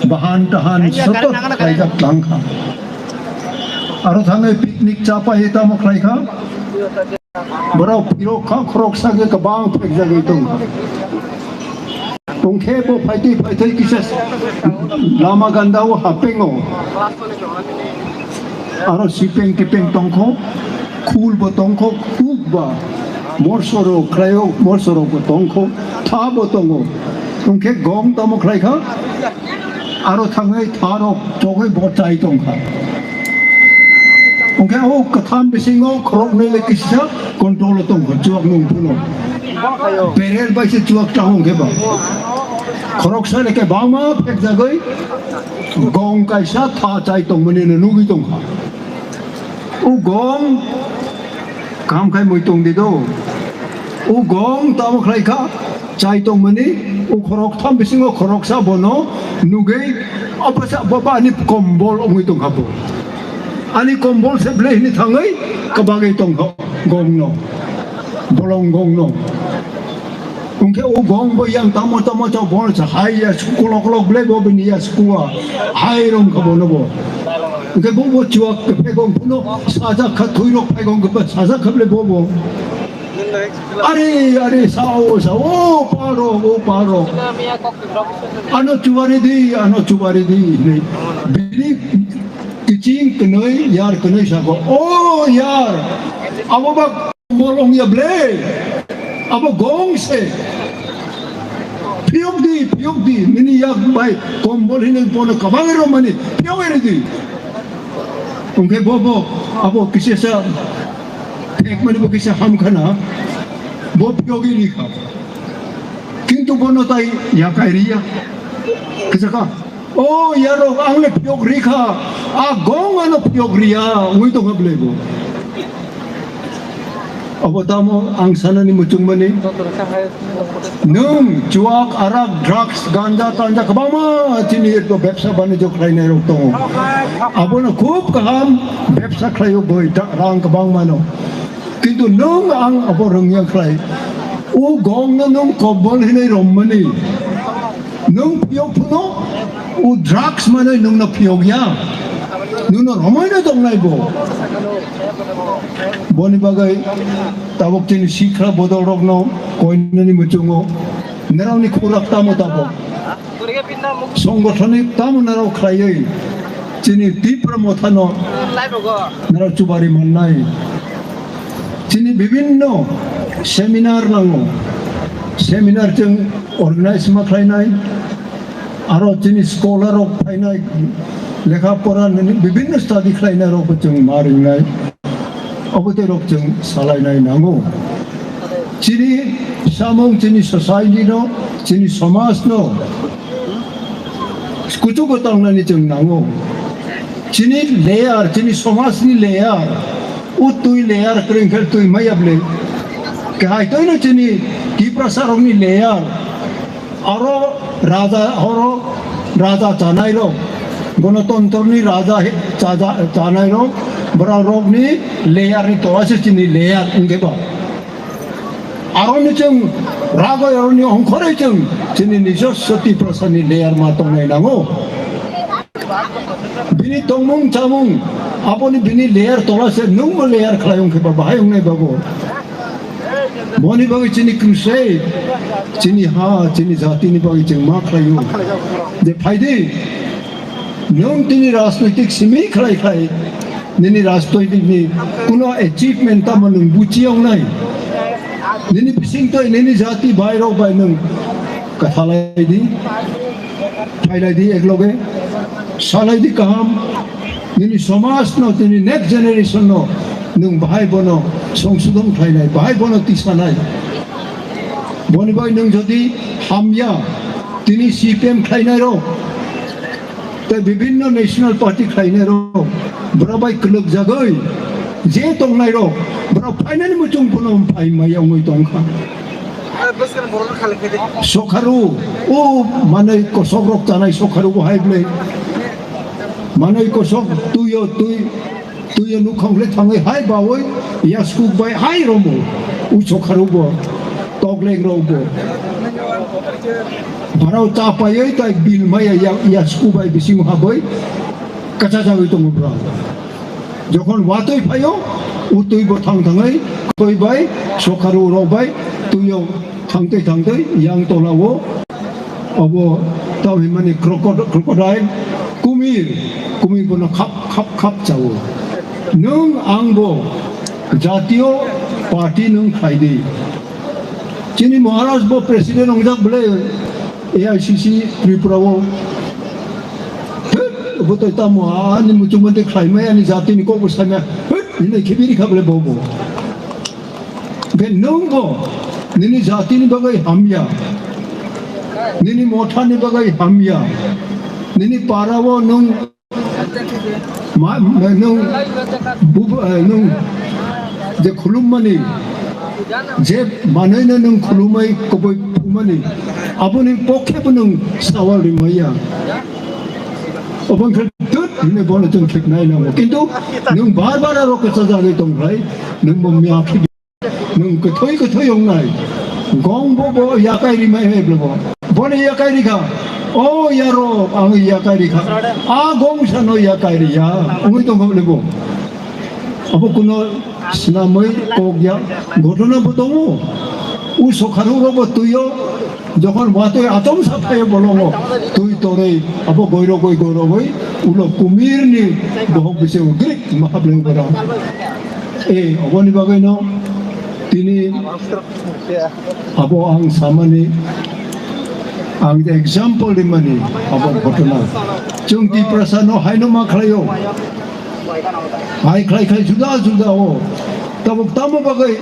Bahan tahan sotot khaijak tangkha. Aro thangwi picnic chapai tamo khlaikha. Borok phirok kha khoroksa khe kwbang phekjagwi tongkha. Tongkhe bo phaitwi phaitwi kisa lama ganda o hapengo. Aro sipeng tipeng tongkho, khul bo tongkho, khuk ba morsoro khlaio, morsorok bo tongkho, tha bo tongo. Tongkhe gong tamo khlaikha. Aro thangwi tharok chogwi bo chai tongkha. Hwnkhe o kwtham bisingo khoroknwi le kisa control o tongkha chuak nung phano. Berer bai se chuak chahung khe ba. Khoroksa le khe bangma phekjagwi gong kaisa tha chai tongmani no nugwi tongkha. O gong Kaham khai mui tong di do. O gong tamo khlai kha, chai tongmani, o khorok tham bisingo khoroksa bono nugwi, apasa baba ani kombol wngwi tong kha bo. Ani kombol se ble hini thangwi kwbagwi tong kha gong no, bolong gong no. Hwnkhe o gong bo yang tamo tamo chao bo hai ya sku kolok kolok ble bo bini ya skua hai rong kha bono bo. Hwnkhe bo bo chuak khe phai gong phuno sajak kha thwi rok phai gong khe sajak kha ble bo bo. Are are sao sao o paro o paro. Ano chuwari di ano chuwari di hinwi bini kiching kwnwi yar kwnwi sago o yar abo ba. Kombol wngya ble. Abo gong se. Phiyok di, phiyok di. Nini yak bai kombol hinwi bono kabang romani. Phiyok eri di. Hwnkhe bo bo abo kisa sa phek mani bo kisa ham khana. Bo phiyok eri kha. Kintu bono tai yakai riya. Kisa kha. O yarok ang le phiyok ri kha, a gong ano phiyok ri ya, wngwi tong kha belai bo. Abo tamo ang sanani muchungmani. Nwng chuak, arak, drugs, ganja, tanja kwbangma chini to bebsa banijyo khlainai rok tongo. Abono khub kaham bebsa khlaio boi, da-, rang kwbangmano. Kintu nwng ang abo rwngya khlai. O gongno nwng kobol hinwi rommani. Nwng phiyok phano o drugs manwi nwngno phiyok ya. Nwngno romwi no tongnai bo. Boni bagwi tabuk chini sikha bodol rokno koinani muchungo. Nirokni khulak tamo tabuk. Songgothoni tamo nirok khlaiwi chini Tipra mothano nirok chubari mannai. Chini bibinno seminar nango. Seminar chwng organize ma khlainai. Aro chini scholar rok phainai, lekha pora nini bibinno study khlainai rok bo chwng ma ringnai. Obo tei rok chwng salainai nango. Chini samung, chini society no, chini somaj no kuchugo tangnani chwng nango. Chini layer, chini somajni layer, o twi layer kwrwng khe twi maya bwle. Kahai twi no chini Tiprasa rokni layer. Aro raja, oro raja chanai rok, gonotontroni raja he-, chaja-, chanai rok, borok rokni layer ni tola se chini layer wngkhe ba. Aroni chwng ragoi aroni ongkhoroi chwng chini nijoswo Tiprasani layer ma tongnai nango. Bini tongmung chamung aboni bini layer tola se nwngbo layer khlai wngkhe ba bahai wngnai bago. Boni bagwi chini crusade, chini ha, chini jatini bagwi chwng ma khlaio. Je phaidi, nwng tini rajnoitik simi khlai khlai, nini rajnoitikni kuno achievement tamo nwng buchi wngnai. Nini bisingtwi, nini jati bai rok bai nwng kathalai di, phailai di ekloge, salai di kaham. Nini somaj no, nini next generation no nwng bahai bono songsodon khlainai, bahai bono tisanai. Boni bai nwng jodi hamya, tini C P M khlainai rok, tei bibinno national party khlainai rok, borok bai kwlwk jagwi je tongnai rok, borok phainani muchung phano phai maya wngwi tongkha. Sokharu, o manwi kosok rok tanai sokharu bo hai bwle. Manwi kosok tuyo twi, tuyo nukhang le thangwi hai bawi, ya skuk bai hai romo. U sokharu bo, tokleng rok bo. Barao ta paiwi tai bil maya ya, ya skuk bai bising habwi kacha jagwi tongo bwrang. Jokhon watwi phaio, utwi bo thang thangwi, khoi bai, sokharu rok bai, tuyo thangtwi thangtwi, yang tola o, obo tamo himani crocod-, crocodile, kumir, kumir bono khap, khap, khap chao. Nwng ang bo jatiyo party nwng khaidi. Chini Maharaj bo president ongjak bwle A I C C Tripura o. Thut, bo to tamo ani muchung mante khlaimai ani jatini kok bo saimai. Thut, hinai khibiri kha bwle bo bo. Khe nwng bo nini jatini bagwi hamya. Nini mothani bagwi hamya. Nini para o nwng Ma, ma, nwng, bu, eh, nwng je khulummani, je manwino nwng khulumai kubui phumani, aboni pokhe bo nwng sawal rimaiya. Obo wngkha dut hinwi bono chwng khibnai nango. Kintu nwng bar bar aro kwchajagwi tongkhlai, nwng bo miyakhe Nwng kwthwi kwthwi wngnai. Gong bo bo yakai rimai hai bwlabo. Boni yakai rikha. O yarok ang yakai rikha. A gong sano yakai riya. Wngwi tongkha bwlabo. Abo kuno snamwi kok ya. Ghotona bo tongo. U sokharu rok bo twiyo. Jokhon watwi atom saphaio bolongo. Twi torwi abo goirogoi goirogoi. Ulo kumirni bohok bisingo grik mahableng bora. Eh, oboni bagwino tini abo ang samani, ang example rimani abo ghotona. Chwng Tiprasa no haino ma khlaio. Hai khlai khlai juda juda o. Tabuk tamo bagwi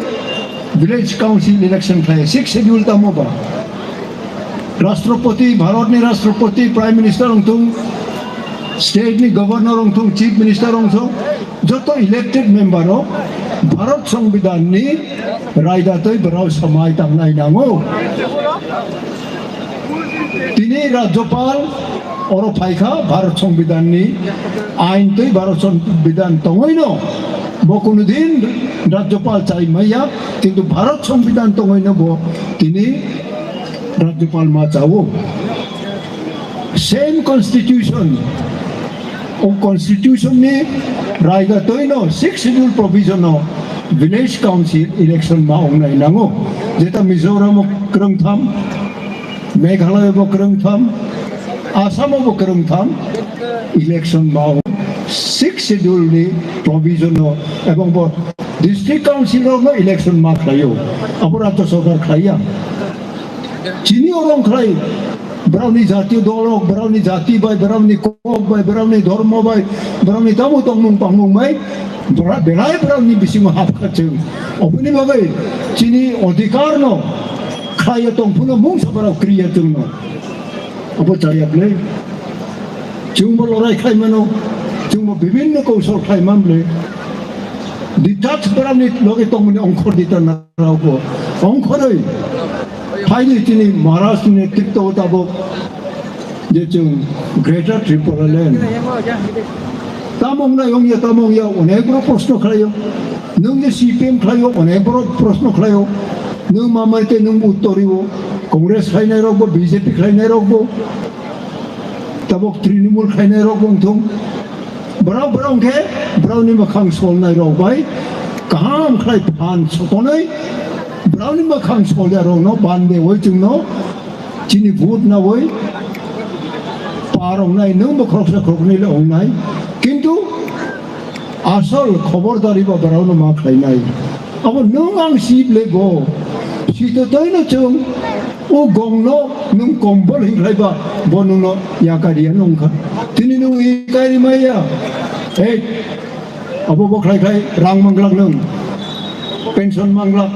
village council election khlai, sixth schedule tamo ba. Rashtrapati, Bharatni Rashtrapati, Prime Minister wngthung, state ni governor wngthung, chief minister wngthung, joto elected member rok Bharat Songbidan ni raida twi borok samai tangnai nango. Tini Rajyapal oro phaikha Bharat Songbidan ni ain twi Bharat Songbidan tongwino bo kunu din Rajyapal chai maya, kintu Bharat Songbidan tongwino bo tini Rajyapal ma chao. Same constitution. O constitution ni raida toino sixth schedule provision o village council election ma wngnai nango. Jeta Mizoram o kwrwngtham, Meghalaya bo kwrwngtham, Assam o bo kwrwngtham election ma wngo. Sixth schedule ni provision o ebong bo district council rok no election ma khlaio. Abo rajya sarkar khlaiya. Chini orang khlai, borokni jatiyo dol rok, borokni jati bai, borokni kok bai, borokni dhormo bai, borokni tamo tongmung pangmung bai, bora-, belai borokni bisingo hapkha chwng. Oboni bagwi chini odhikar no khlaiya tongphano mungsa borok kriya chwngno. Obo chaya bwle. Chwngbo lorai khlai mano, chwngbo bibinno koushol khlai man bwle. Detach borokni loge tongmani ongkhor dita na. Rokbo ongkhorwi phaidi tini Maharashtra ni netrito tabok je chwng Greater Tripura Land. Tamo wngnai wngya, tamo wngya, onek borok proshno khlaio. Nwng je C P M khlaio, onek borok proshno khlaio. Nwng ma mai tei nwng uttor rwo. Congress khlainai rokbo, B J P khlainai rokbo. Tabok Trinamool khlainai rok wngthung. Borok, borok hwnkhe borokni mwkhang solnai rok bai kaham khlai phan sotonwi borokni mwkhang solya rokno bande oi chwngno chini vote nawi par wngnai, nwngbo khoroksa khoroknwi le wngnai. Kintu asol khobordari ba borokno ma khlainai. Abo nwng ang sip le bo. Sito toino chwng o gongno nwng kombol hinglai ba bo nwngno yakariya nungkha. Tini nwng ikai rimaya. Hey, abo bo khlai khlai rang manglak nung, pension manglak.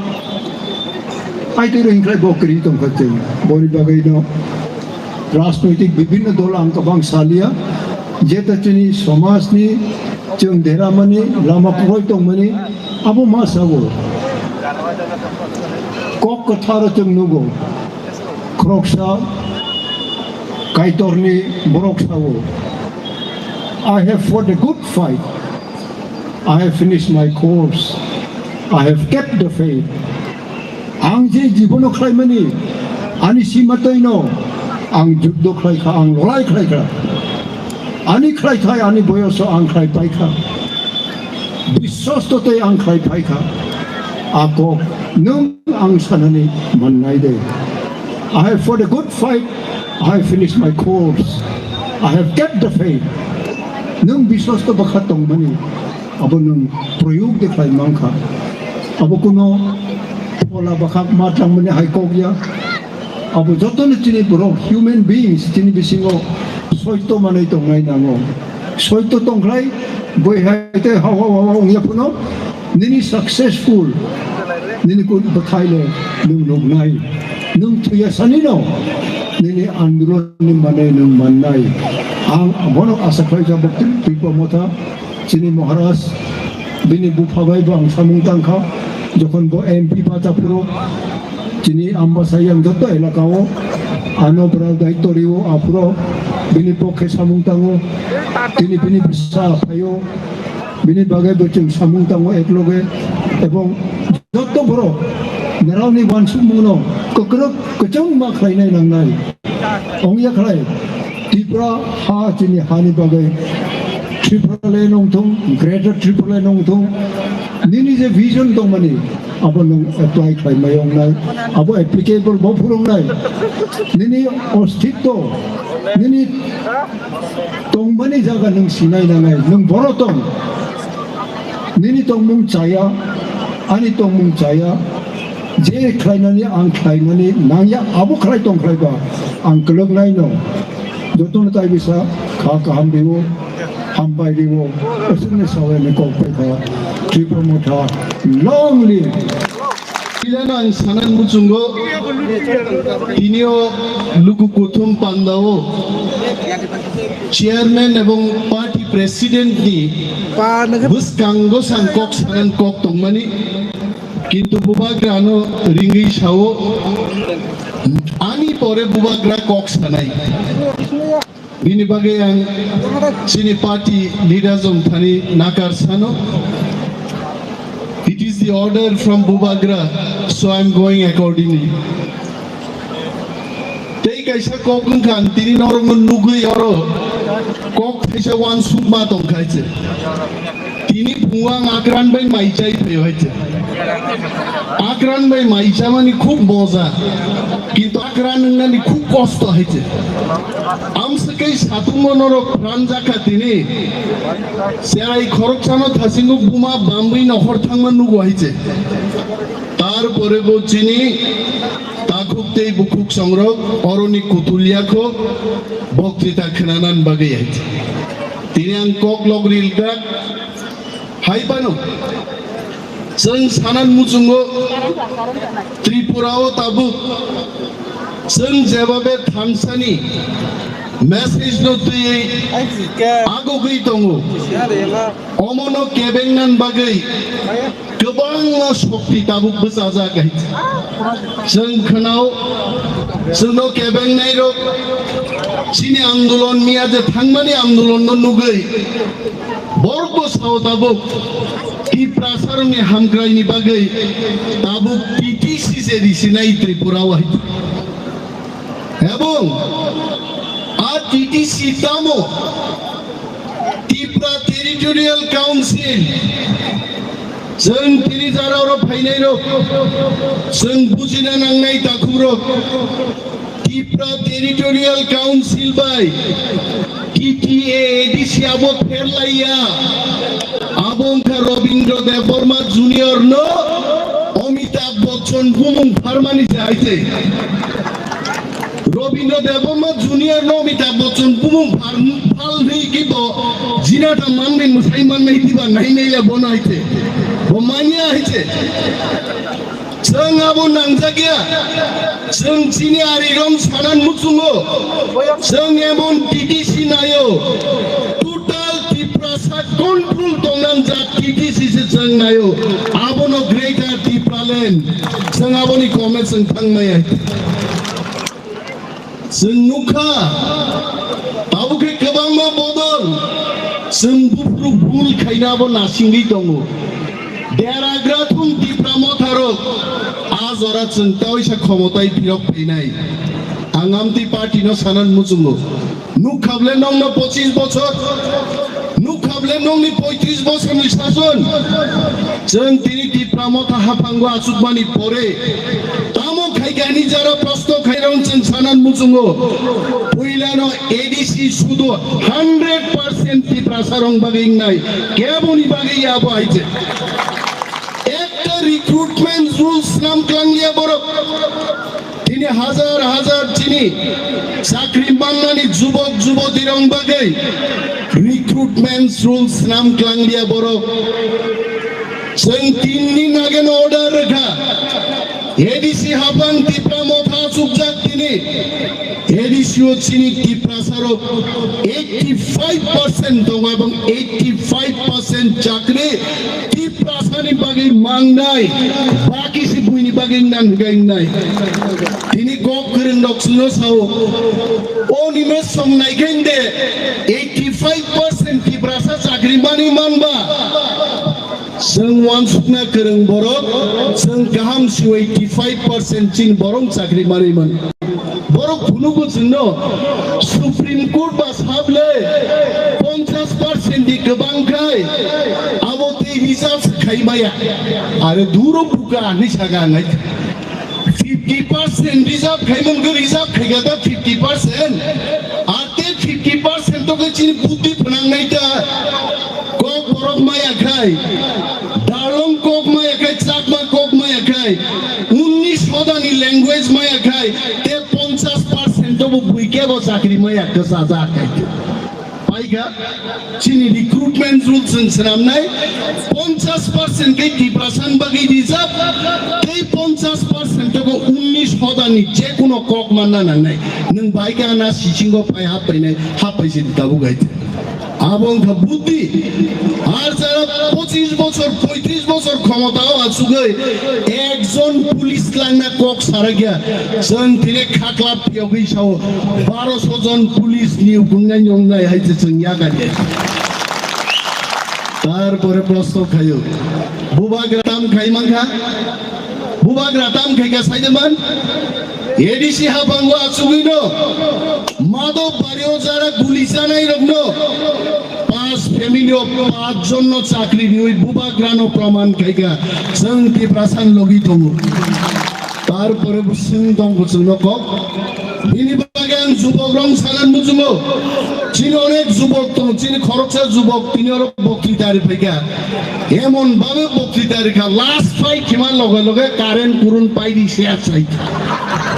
Ai twi ring khlai bo kri tong kha chwng. Boni bagwi no rajnoitik bibhinno dol ang kwbang salia. Jeta chini somajni chwng deramani lama kwrwi tongmani abo ma sabo. Kok kwtharo chwng nugo. Khoroksa Kaitorni borok sao, "I have fought a good fight. I have finished my course. I have kept the faith." Ang je jibono khlaimani, ani sima twi no ang juddo khlai kha, ang lorai khlai kha. Ani khlai thai, ani boyoso ang khlai pai kha. Biswas to tei ang khlai pai kha. A kok nwng ang sanani mannai de. "I have fought a good fight. I have finished my course. I have kept the faith." Nwng biswas to bakha tongmani, abo nwng proyog de khlai mankha. Abo kuno phola bakha ma tangmani hai kok ya. Abo jotono chini borok human beings chini bisingo soito manwi tongnai nango. Soito tongkhlai boi hai tei hao hao hao hao wngya phano nini successful, nini kut bwthai le nwng nuknai. Nwng thwiya sani no nini andolon ni manwi nwng mannai. Ang bono asa khlai jabo Tripura Motha. Chini Maharaj, bini bupha bai bo ang samung tangkha, jokhon bo M P bacha phuru, chini Ambasa yang joto elaka o, ano bwrang daityo rio aphuru, bini pokhe samung tango, tini bini bwsa phaio, bini bagwi bo chwng samung tango ekloge, ebong joto borok, norokni uansukmungno kwkrwk kwchangma khlainai nangnai. Ongya khlai, Tripura ha chini hani bagwi Tripura le nongthung, Greater Tripura le nongthung, nini je vision tongmani, abo nwng apply khlai mayongnai, abo applicable bo phurungnai, nini ostitto, nini tongmani jaga nwng sinai nangnai, nwng boro tong, nini tongmung chaya, ani tongmung chaya, je khlainani ang khlainani nangya abo khlai tong khlaiba ang kwlwknaino jotono tai bisa kha kaham rio, hambai rio, aswkni sawaini kok pai kha Tripura Motha long live. Pilano ang sanan muchungo tinio luku kuthum pandao chairman ebong party president ni bwskango sang kok sanan kok tongmani. Kintu bubagra ano ringwi sao, ani pore bubagra kok sanai. Bini bagwi ang chini party leaders rok thani nakar sano. It is the order from bubagra, so I am going accordingly. Tei kaisa kok wngkha ang tini norokno nugwi oro kok thaisa uansukma tongkha se. Tini phungo ang akran bai mai chai phaio hai se. Akran bai mai chamani khub moja, kintu akran wngnani khub kosto hai se. Amswkhe satung bono rok phran jakha tini. Cherai khoroksano thasingo buma bambwi nokhor thangma nugo hai se. Tarpore bo chini takhuk tei bukhuk songrok oroni kutulia kho boktrita khwnanan bagwi hai se. Tini ang kok lok rilgak. Hai phano, chwng sanan muchungo Tripura o tabuk chwng jebabe thansani message no twiwi agogwi tongo. Omono kebengnan bagwi kwbangma shokti tabuk bwchajak hai. Chwng khwnao, chwngno kebengnai rok chini andolon miya je thangmani andolon no nugwi. Borok bo sao tabuk Tiprasarokni hamkraini bagwi tabuk T T C se risinai Tripura o hai. Ebong a T T C tamo Tipra Territorial Council, chwng tini jara oro phainai rok, chwng bujina nangnai takhuk rok. Tipra Territorial Council bai T T A A D C abo pherlaiya. Abo wngkha Robindra Debbarma Junior no Amitabh Bachchan bumung pharmani se hai se. Robindra Debbarma Junior no Amitabh Bachchan bumung phar-, phalni kibo China ta manwi mwsai mannai diba nainai ya bono hai se. Bo manya hai se. Chwng abo nangjak ya. Chwng chini ari rong sanan muchungo. Chwng emon T T C nayo. Total Tiprasa control tongnang jak T T C se chwng nayo. Abono Greater Tipraland. Chwng aboni kome chwng thangmaya. Chwng nukha, tabuk khe kwbangma bodol, chwng buphuru bul khaina abo nasingwi tongo. Deragra thung Tipra motharok, a jora chwng taisa khomotai phirok phainai. Ang amtwi party no sanan muchungo. Nukha bole nongno pochis bochor, nukha bole nongni poitris bochorni sason. Chwng tini Tipra motha haphango achukmani pore, tamo khaikani jara prosto khairok chwng sanan muchungo. Puilano A D C sudo hundred percent Tiprasa rong bagwi wngnai, keboni bagwi abo hai se. Ekta recruitment rules nam klangya borok. Tini hajar hajar chini chakri mannani jubok juboti rong bagwi recruitment rules nam klangya borok. Chwng tinni nagen order rwkha. A D C haphang Tipra motha chukjak tini. A D C o chini Tiprasarok eighty five percent tongo ebong eighty five percent chakri Tiprasani bagwi mangnai, baki se buini bagwi nang hinwi wngnai. Tini kok kwrwng rok chwngno sao, o nime song nai khe de eighty five percent Tiprasa chakri mani manba. Chwng wansukna kwrwng borok, chwng kaham siwi eighty five percent chin borok chakri manwi man. Borok phunugo chwngno Supreme Court ba sable ponchas percent di kwbang khai abo tei reserve khai maya. Are duro buka ani saga ngai. Fifty percent reserve khai mangkha, reserve khai kha ta fifty percent. Ate fifty percent to ke chini buddhi phnang nai ta. Kok borok maya khai, Darlong kok maya khai, Chakma kok maya khai, unnish hodani language maya khai, te ponchas percent to bo buike bo chakri maya kwchajak khai. Paikha, chini recruitment rules chwng swnamnai, ponchas percent khe Tiprasani bagwi reserve, tei ponchas percent to bo unnish hodani jekuno kok manna nangnai. Nwng bai kha na sisingo pai hap painai, hap paisi tabuk hai. Abo wngkha buddhi. Ar jara pochis bochor, poitris bochor khomotao achugwi ekjon police langna kok sarakya. Chwng tini khaklap phiyogwi sao, baroso jon police ni wngnai wngnai hai se chwng yakar ya. Tarpore prosto khayo. Bubagra tam khai mankha? Bubagra tam khai kha saideman? A D C hapango achugwino Madhop Bario jara guli chanai rokno pas family o pas jon no chakri riwi Bubagra no proman khai kha. Chwng Tiprasa ni logi tongo. Tarpore bo swng tong bo chwngno kok. Bini bagwi ang jubok rong sanan muchungo. Chini onek jubok tong, chini khoroksa jubok tini oro boktwita ri phaikha. Emon babe boktwita ri kha, last fight khima loge loge current kurun pai di se achai.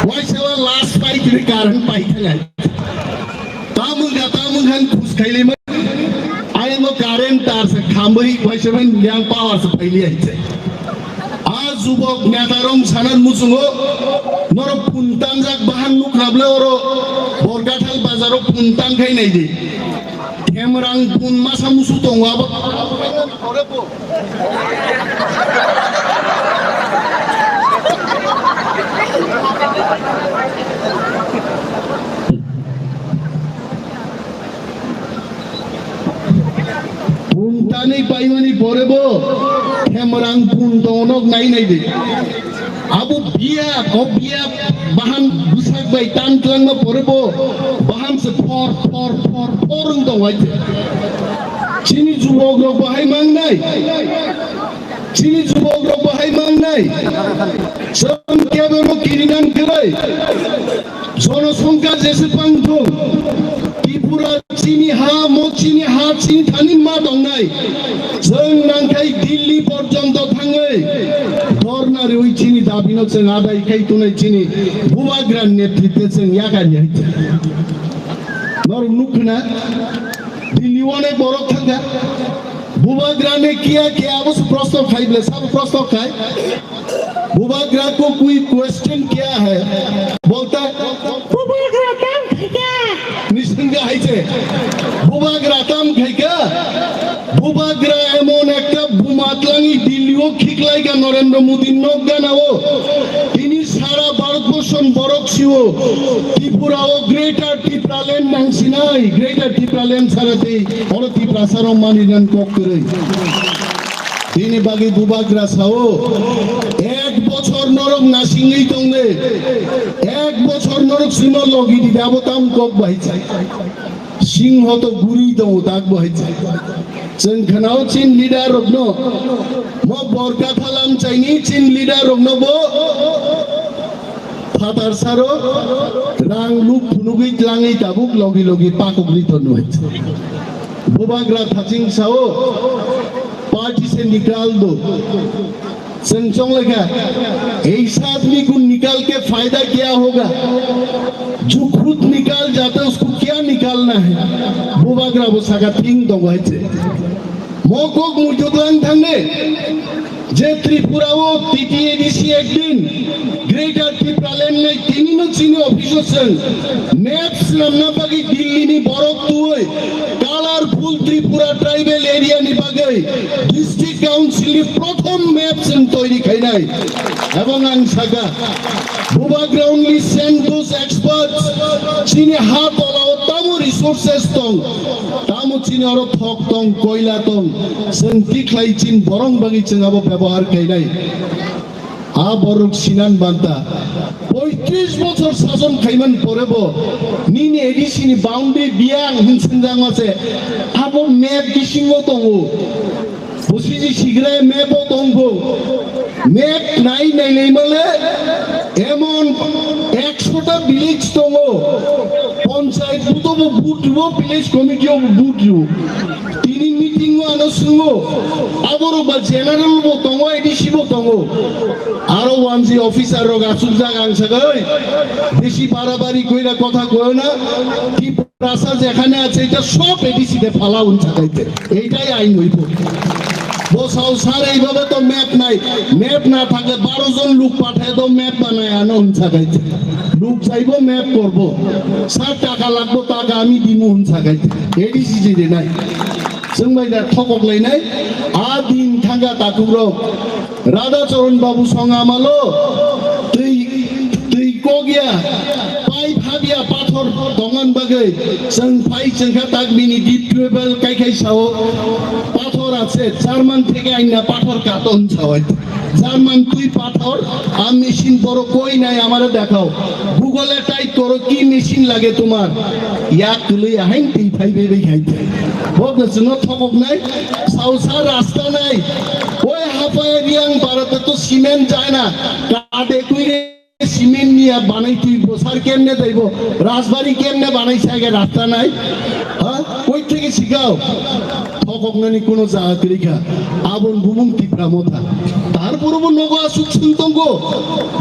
Waisa last fight ri current pai kha. Tamung ga tamung han khus khailima. Ayang no current tar se khambari waisa ban yang power se paili ai se. A jubok neta rong sanan muchungo, norok pun tanjak bahan nukra ble oro Borkathal bazaro pun tang khai nai di. Themrang pun masa musu tongo abo. Pun tanwi paimani pore bo Themrang pun tongo nok nai nai di. Abo biya, o biya bahan bwsak bai tan twlangma pore bo bahan se phor, phor, phor, phor wng tong wai se. Chini jubok rok bahai mangnai. Chini jubok rok bahai mangnai. Chwng kebo no kirinan kwrwi. Jonosongkha jese pang thung. Tripura chini ha, mo chini ha, chini thani ma tongnai. Chwng nangkhai Delhi porjonto thangwi dhorna riwi chini dabino chwng adai khai tunai chini Bubagra netritwe chwng yakar yai. Norok nukkha na? Delhi o onek borok thangkha. Bubagra ne kiya kiya abo se proshno khai ble, sabo proshno khai. Bubagra ko koi question kiya hai? Bolta hai, Bubagra tam khaikha. Nisingga hai se. Bubagra tam khaikha. Bubagra emon ekta buma tlangi Delhi o khiklai ka Narendra Modi nok gana o. Tini sara Bharat borshon borok siwo. Tripura o Greater Tipraland nang sinai, Greater Tipraland sara tei oro Tiprasa rok mani nan kok kwrwi. Bini bagwi Bubagra sao, ek bochor norok nasingwi tongle, ek bochor norok simo logi di abo tam kok bai chai. Singho to guri tongo tak bai chai. Chwng khnao chin leader rokno, mo borka thalam chaini chin leader rokno bo Phatar saro rang luk phunugwi tlangwi tabuk logi logi pakugwi tonwi. Bubagra thaching sao, party se nikal do. Chwng chong lekha, ei saat ni gun nikal ke fayda kya hoga? Jo khud nikal jata usko kya nikalna hai? Bubagra bo saka thing do hai che. Mo kok muitu tlang thangne. Je Tripura o T T A D C ekdin Greater Tipraland nai tini no chini office o chwng map swnamna bagwi Delhi ni borok tuwi colorful Tripura tribal area ni bagwi district council ni prothom map chwng toiri khainai. Ebong ang saka Bubagra only send those experts chini ha tola o tamo resources tong. Tamo chini oro thok tong, koila tong, chwng tikhlai chin borong bagwi chwng abo byabohar khainai. A borok sinan banta. Poitris bochor sason khaiman pore bo nini A D C ni boundary biyang hin swngjak ma se. Abo map bisingo tongo. Bosiji sigre map o tongbo. Map nai nai nai male emon ekshota village tongo. Panchayat buto bo vote ribo, village committee o bo vote ribo. Tini meeting o ano sungo. Aboro ba general bo tongo, A D C bo tongo. Aro one G officer rok asuk jaga ang sagai. Besi barabari koira kotha koyo na. Tiprasa jekhane ache eta sob A D C de phala un sakaite. Eitai ain hoibo. Bo sao sare ibabe to map nai. Map na thakle baro jon luk pathe to map banai ano un sakaite. Luk jaibo map korbo. Sat taka lagbo taka ami dimu un sakaite. A D C je de nai. Chwng bai da thokok lai nai. A din thanga takhuk rok. Radha Charan Babu song amalo twi, twi kokya, pai phabya pathor tongan bagwi, chwng phai chwngkha tak bini deep tubewell kai khai sao, pathor ache, German theke aina pathor katon sao, German twi pathor, a machine boro koi nai amare dekhao, Google e type koro ki machine lage tomar, yak tului ahain twi phai bai bai khai, bo gosno thokok nai, sao sa rasta nai, Oi hapai riang Bharat to cement chai na, kade kui re cement niya banai twi bo sar kemne daibo, Rajbari kemne banai sage rasta nai, ha? Koi theke sikao, thokok nani kuno jaga kwrwi kha, abon bumung Tipra Motha, tar pore bo nogo asuk sung tongo,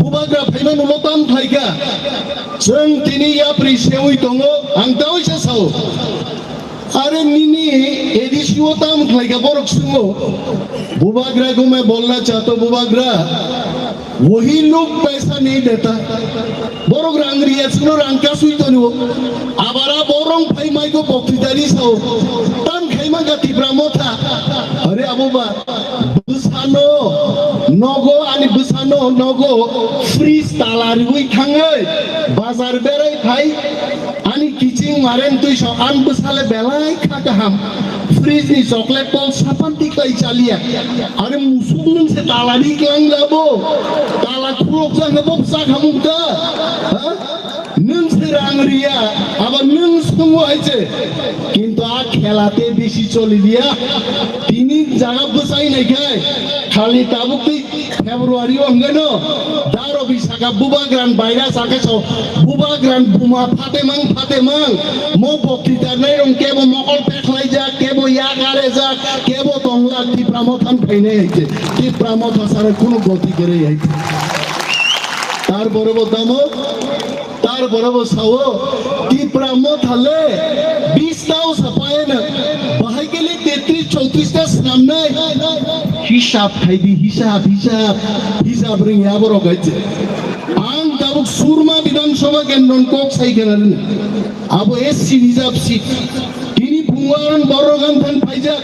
Bubagra phaima nulo tam phaika, chwng tini yapri sewi tongo, ang tawi sa sao. Are nini A D C o tam khlaika borok sungo. Bubagra ko main bolna chahta Bubagra. Wahi log paisa nahi deta. Borok rang riya suno rang kasui toni o. Abara borong phai mai ko boktitari sao. Tam khaima ga Tipra Motha. Are abo ba. Bwsano nogo ani bwsano nogo fridge tala riwi thangwi bazar berai phai ani kiching maren twi sok an bwsale belai kha kaham fridge ni chocolate tol sapan tiklai chaliya ani musuk nung se tala ri klang labo tala khulok jang bo bwsa khamung ta ha. Nwng se rang riya, abo nwng sungo hai se. Kintu a khela te bisi choli liya. Tini jaga bwsai nai khai, khali tabuk twi February o hwnkhe no, daro bi saka Bubagra ni baira sakhe so, Bubagra ni buma phatemang phatemang, mo bokti tarnai rong kebo mokol pekhlai jak, kebo yak are jak, kebo tongla Tipra Motha ni phainai hai se. Tipra Motha sara kuno goti kwrwi hai se. Tar boro bo tamo, Tar boro bo sao, Tipra Motha le bis tao sapaina. Pista swnamnai. Hisab khaidi, hisab, hisab, hisab ring ya borok gaitse. Ang tabuk Surma Bidhan Sabha kendron kok sai kenarni. Abo S C reserve seat. Tini phungo ang borok ang than phaijak.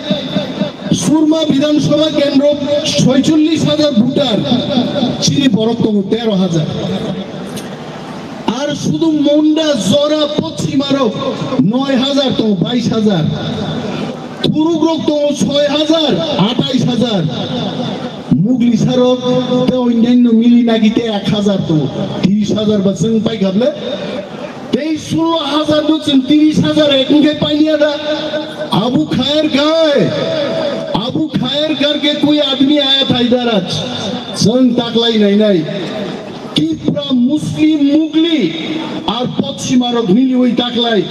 Surma Bidhan Sabha kendro soicholish hajar voter. Chini borok tongo tero hajar. Ar sudu Munda, Jora, Pochimarok noi hajar tongo, bais hajar. Turukrok tongo soi hajar, atais hajar. Muglisarok te onyanno mili nagi te ek hajar tongo, tris hajar ba chwng paikha ble. Tei sullo hajar no chwng tris hajar ek wngkhe painiya da. Abu khair khai, abu khair karke koi admi aya tha idhar aaj. Chwng taklai nainai. Tipra, Muslim, Mugli ar Pochimarok miliwi taklai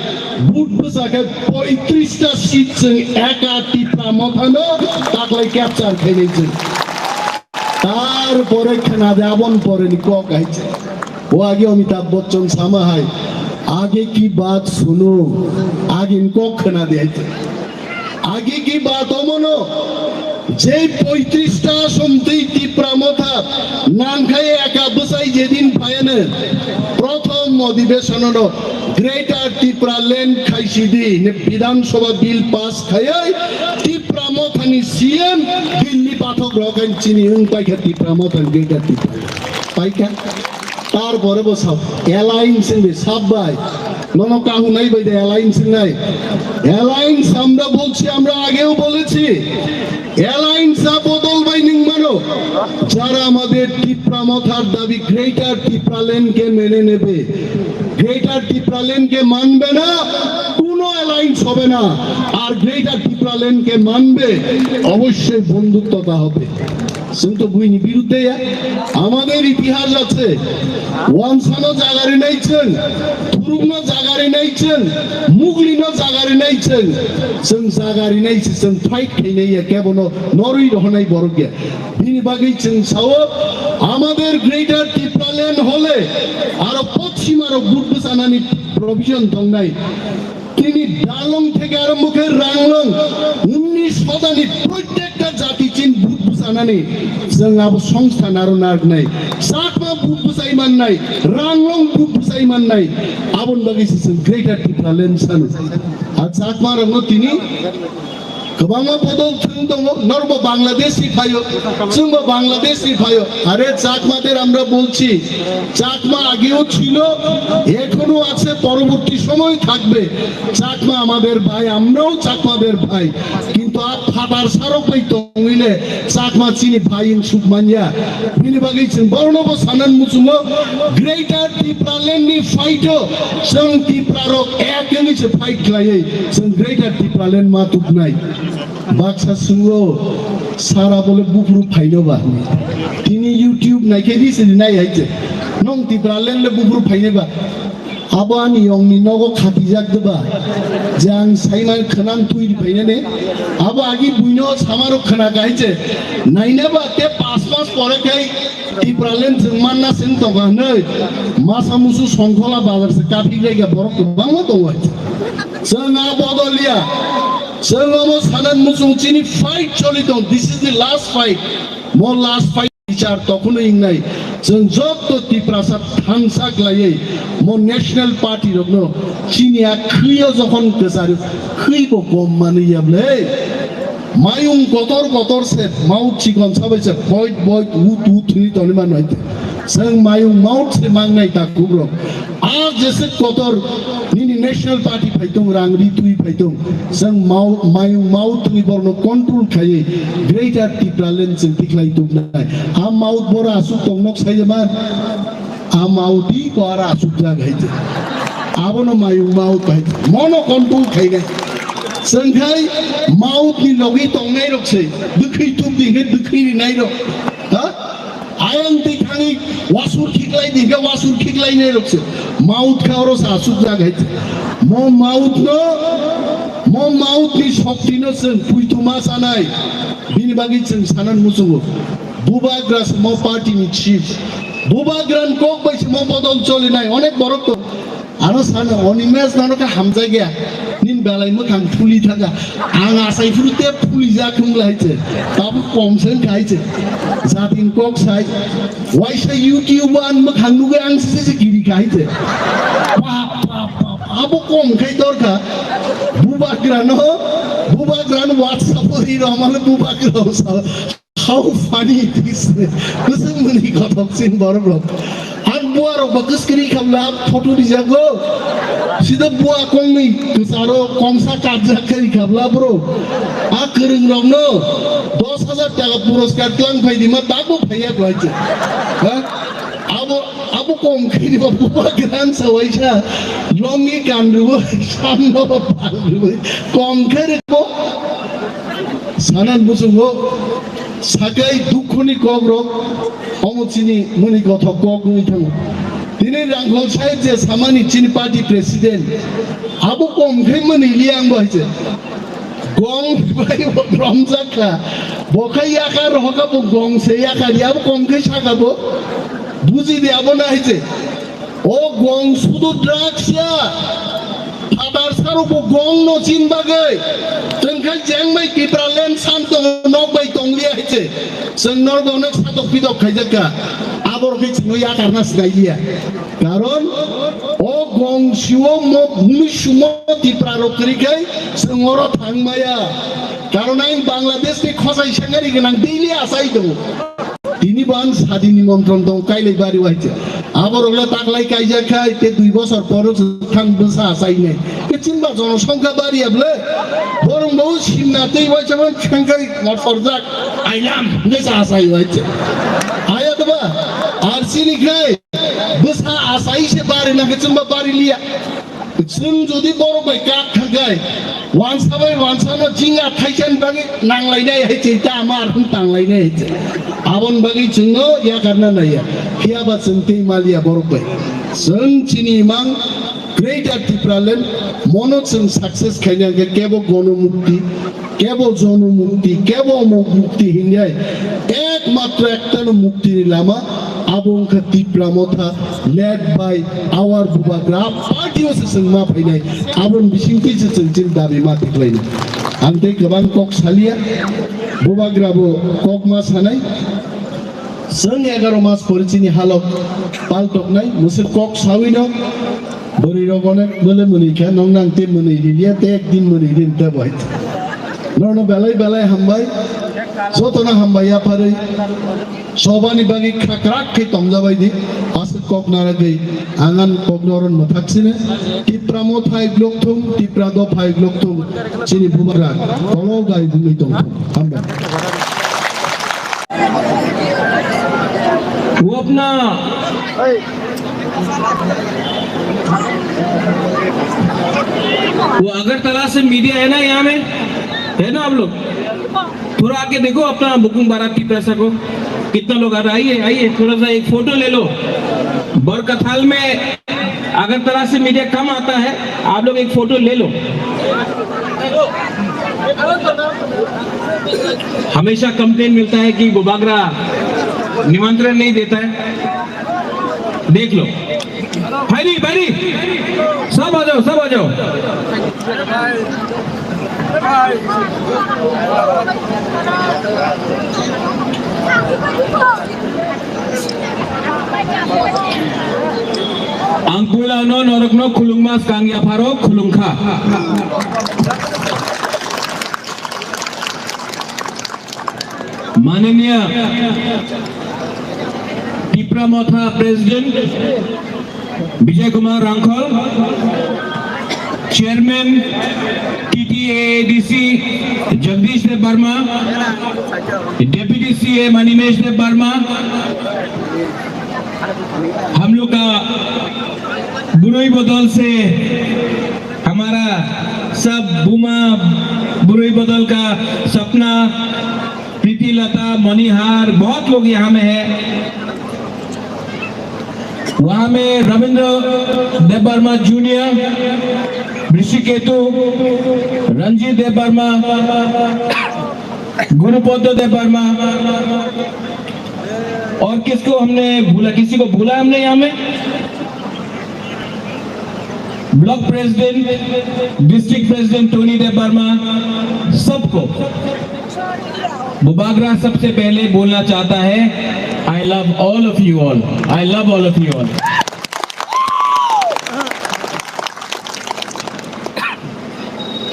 vote bwsa khe poitrista seat chwng eka Tipra Mothano taklai capture khainai chwng. Tarpore khwnade aboni poreni kok hai chwng. O age Amitabh Bachchan sama hai, "Age ki baat suno," ageni kok khwnade hai chwng. Age ki baat omono, je poitrista somtwi Tipra Motha nangkhai eka bwsai jedin phayano, prothom odhibeshonono Greater Tipraland khaisidi hine Bidhan Sabha bill pass khayai Tipra Mothani C M Delhi pathok rok chini wng paikha Tipra Mothani Greater Tipraland. Paikha. Tarpore bo sab alliance wngwi sab bai. Nono kahunai bai de alliance wngnai. Alliance আমরা বলছি, আমরা আগেও বলেছি। Alliance টা বদল bai nwng mano. যারা আমাদের তিপ্রা মথার দাবি Greater Tipraland কে মেনে নেবে, Greater Tipraland কে মানবে না, কোনো alliance হবে না। আর Greater Tipraland কে মানবে, অবশ্যই বন্ধুত্বতা হবে। Chwng to buini birudde ya. Amader itihas ache. Wansano jagari nai chwng. Thurukno jagari nai chwng. Muglino jagari nai chwng. Chwng jagari nai se chwng fight khainai ya. Kebono norwi rohonai borok ya. Bini bagwi chwng sao, amader Greater Tipraland hole aro Pochimarok vote bwchanani provision tongnai. Tini Dalong theke arombo khe Ranglong, unnish hodani prottekta jati chin vote bwchanani chwng abo songsthan aro narwknai. Chakma vote bwchai mannai, Ranglong vote bwchai mannai. Aboni bagwi se chwng Greater Tipraland sano. A Chakma rokno tini kwbangma bodol thwng tongo, norokbo Bangladesh ni phaio, chwngbo Bangladesh ni phaio. Are Chakmader আমরা বলছি, চাকমা আগেও ছিল, এখনো আছে, পরবর্তী সময় থাকবে। চাকমা আমাদের ভাই, আমরাও চাকমাদের ভাই। কিন্তু a phatar sarok bai tongwile Chakma chini bhai wng suk manya. Bini bagwi chwng borno bo sanan muchungo, Greater Tipraland ni fight o chwng Tipra rok ek wngwi se fight khlaiwi chwng Greater Tipraland ma tuknai. Baksa swnglo, sara bole buphuru phaino ba? Tini YouTube naikhe di sidi nai hai se. Nong Tipraland le buphuru phainai ba? Abo ani yongni nogo khatijak de ba? Je ang saiman khwnam twi di phainani. Abo agi buino samaro khwna ka hai se. Naina ba te pas mas pore khai Tipraland chwng manna chwng tongkha hwnwi masa musu Songkhola bazar se kaphik raiga borok kwbangma tongo hai se. Chwng a bodol ya. Chwng omo sanan muchung chini fight choli tong. This is the last fight. Mo last fight bichar tokhno ingnai. Chwng jotto Tiprasa thansa khlaiwi mo National Party rokno chini a khwiyo jokhon kwchar khwibo kom manwi ya ble. Mayung kotor kotor se, maut chikon sabai se, boit boit, ut ut hwnwi tongwi mano hai. Chwng mayung maut se mangnai takhuk rok. A jese kotor nini National Party phaitong, rang ri twi phaitong. Chwng mau-, mayung maut twi borno control khaiwi Greater Tipraland chwng tikhlai tuknai. A maut bora asuk tong nok sai jaman. A maut i ko ara asuk jag hai je. Abono mayung maut hai. Mono control khainai. Chwng khai maut ni logi tongnai rok se. Bwkhwi tuk di khe bwkhwi rinai rok. Ha? Ayang twi thangwi wasur khiklai di khe wasur khiklai nai rok se. Maut kha oro sa asuk jag hai. Mo maut no, mo maut ni shokti no chwng puituma sanai. Bini bagwi chwng sanan muchungo. Bubagra se mo party ni chief. Bubagra ni kok bai se mo bodol choli nai. Onek borok to. Ano sana Animesh nano kha hamjak ya. Nin Belai mwkhang phuli thaka. Ang asai phuru tei phuli jak wng lai se. Tabuk kom se wngkha hai se. Jatin kok sai. Waisa YouTube an mwkhang nugwi ang se se giri kha hai se. Pap, pap, pap. Abo kom khai dorkha. Bubagra no, bubagra no WhatsApp o ri romale bubagra o sa. How funny it is. Kwchwng mwnwi kothok sin borok rok. Ang bua rok ba kwskri khamla photo rijago. Sida bua kongni kwcharo kongsa karjak kari khamla bro. A kwrwng rokno dos hajar taka puroskar tlang phai di ma tabo phaiya kwlai se. Ha? Abo, abo kom khaini ba bubagra sa waisa. Longi kan rwo, samno ba pal rwo. Kom khaini bo. Sanan buchungo. Sakai dukhoni kok rok, omo chini mwnwi kothok kok wngwi thango. Tini Rangkhol sahib je samani chini party president, abo kom khe mwnwi liya ang bo hai se. Gong bai bo romjak kha. Bo khe yakar rohor kha bo gong se yakar ya, abo kom khe saka bo. Buji di abo na hai se. O gong sudu drugs ya. Phatar sarok bo gong no chin bagwi. Chwng khe jeng bai Tipraland san tongo nok bai tong liya hai se. Chwng norok bo onek satok pitok khaijak kha. Abor khe chwngno yakarna sinai liya. Karon o gong siwo mo mui sumo Tipra rok kwrwi khai chwng oro thang maya. Karon ang Bangladesh ni khosai sengari gwnang daily asai tongo. Tini bo ang sadi nimontron tong kailai bari waise. Aborok le taklai kaijak khai te dui bosor poro thang bwsa achainai. Ke chimba jonosongkha bari able. Borong bo simna tei waisa man khangkai motorjak. Ailam ne sa achai waise. Aya to ba. Ar sini khai. Bwsa achai se bari na ke chimba bari liya. Chwng jodi borok bai kak thangkai, wansa bai wansa no jinga thaisani bagwi nanglainai hai se, ta ama ar hwn tanglainai hai se. Aboni bagwi chwngno yakarna naiya. Phiya ba chwng tei maliya borok bai. Chwng chini imang Greater Tipraland mono chwng success khaina hwnkhe kebo gono mukti, kebo jono mukti, kebo omok mukti hinjai. Ekmatro ektano muktini lama abo wngkha Tipra Motha led by our Bubagra party o se chwng ma phainai. Aboni bisingtwi se chwng chini dabi ma tiklainai. Ang tei kwbang kok saliya, Bubagra bo kok ma sanai. Chwng egaro mas pore chini halok paltoknai, mwswk kok sawino. Bwrwi rok onek mole mwnwi khe, nong nang te mwnwi lilia, te ek din mwnwi din te bai. Nono belai belai hambai, jotono hambai yapharwi. Sobani bagwi khakrak khe tongjabai di, aswk kok naragwi, angan kok noron mwthak sine. Tipra Motha hai blok thung, Tipra Dopha hai blok thung, chini Bubagra, tolo gai bumwi tong thung. Hambai. वो अपना, वो अगरतला से मीडिया है ना यहाँ में, है ना आप लोग? थोड़ा आके देखो अपना बुकुंग बारा टिप्रासा को, कितना लोग आ रहा है। आइए, आइए, थोड़ा सा एक फोटो ले लो। बरकथाल में अगरतला से मीडिया कम आता है, आप लोग एक फोटो ले लो। हमेशा कंप्लेन मिलता है कि बुबागरा निमंत्रण नहीं देता है। देख लो, भाई, भाई, सब आ जाओ, सब आ जाओ। Ang puila no norokno khulungma skang yapharo khulungkha. Mananiya Tipra Motha President Vijay Kumar Rangkhol, Chairman T T A A D C Jagdish Dev Barma, Deputy C A Manimesh Dev Barma, हम लोग का बुरुई बदल से हमारा सब बुमा बुरुई बदल का सपना, प्रीति लता, मणिहार, बहुत लोग यहाँ में है। वहाँ में रविंद्र देव वर्मा जूनियर, ऋषिकेतु, रंजीत देव वर्मा, गुरुपद देव वर्मा, और किसको हमने भूला, किसी को भूला हमने यहाँ में? Block president, district president Tony Debbarma, सबको बुबागरा सबसे पहले बोलना चाहता है, I love all of you all, I love all of you all।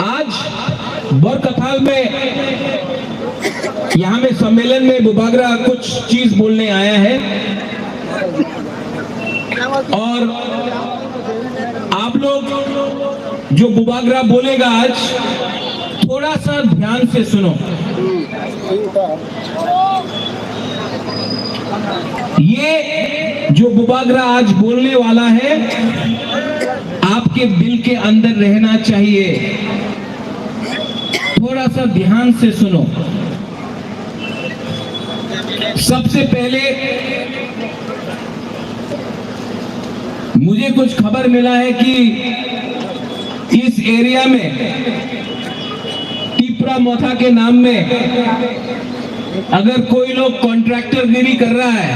आज बरकथाल में, यहाँ में सम्मेलन में बुबागरा कुछ चीज बोलने आया है और आप लोग जो बुबागरा बोलेगा आज, थोड़ा सा ध्यान से सुनो। ये जो बुबागरा आज बोलने वाला है, आपके दिल के अंदर रहना चाहिए। थोड़ा सा ध्यान से सुनो। सबसे पहले मुझे कुछ खबर मिला है कि इस एरिया में तिपरा मोथा के नाम में अगर कोई लोग कॉन्ट्रैक्टर गिरी कर रहा है,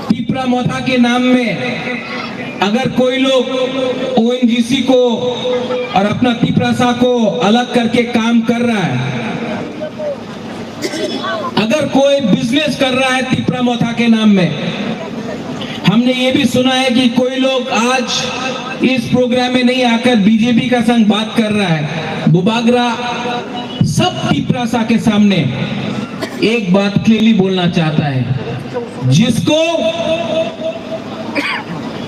तिपरा मोथा के नाम में अगर कोई लोग ओएनजीसी को और अपना तिपरासा को अलग करके काम कर रहा है, अगर कोई बिजनेस कर रहा है तिपरा मोथा के नाम में, हमने ये भी सुना है कि कोई लोग आज इस प्रोग्राम में नहीं आकर बीजेपी का संग बात कर रहा है। बुबागरा सब तिपरासा के सामने एक बात क्लियरली बोलना चाहता है, जिसको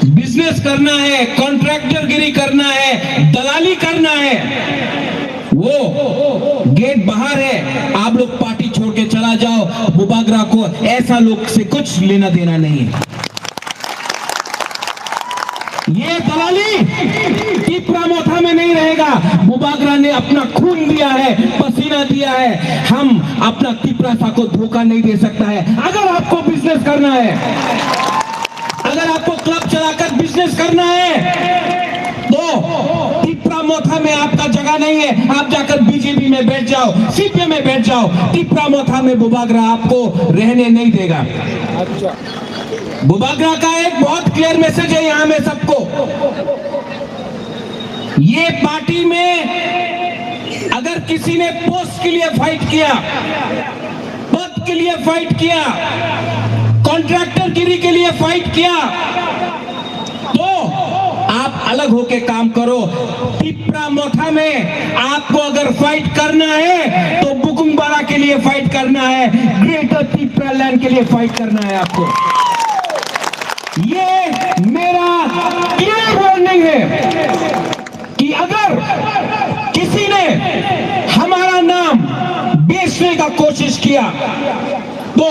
बिजनेस करना है, कॉन्ट्रैक्टर गिरी करना है, दलाली करना है, वो गेट बाहर है। आप लोग पार्टी छोड़ के चला जाओ। बुबागरा को ऐसा लोग से कुछ लेना देना नहीं है। ये दलाली तिपरा मोथा में नहीं रहेगा। बुबागरा ने अपना खून दिया है, पसीना दिया है। हम अपना तिपरासा को धोखा नहीं दे सकता है। अगर आपको बिजनेस करना है, अगर आपको क्लब चलाकर बिजनेस करना है, तो तिपरा मोथा में आपका जगह नहीं है। आप जाकर बीजेपी में बैठ जाओ, सीपीएम में बैठ जाओ। तिपरा मोथा में बुबागरा आपको रहने नहीं देगा। बुबागरा का एक बहुत क्लियर मैसेज है यहाँ में सबको। ये पार्टी में अगर किसी ने पोस्ट के लिए फाइट किया, पद के लिए फाइट किया, कॉन्ट्रैक्टर गिरी के लिए फाइट किया, तो आप अलग होके काम करो। तिपरा मोथा में आपको अगर फाइट करना है, तो बुकुंगबारा के लिए फाइट करना है, ग्रेटर तिपरा लैंड के लिए फाइट करना है आपको। ये मेरा क्लियर वार्निंग है कि अगर किसी ने हमारा नाम बेचने का कोशिश किया, तो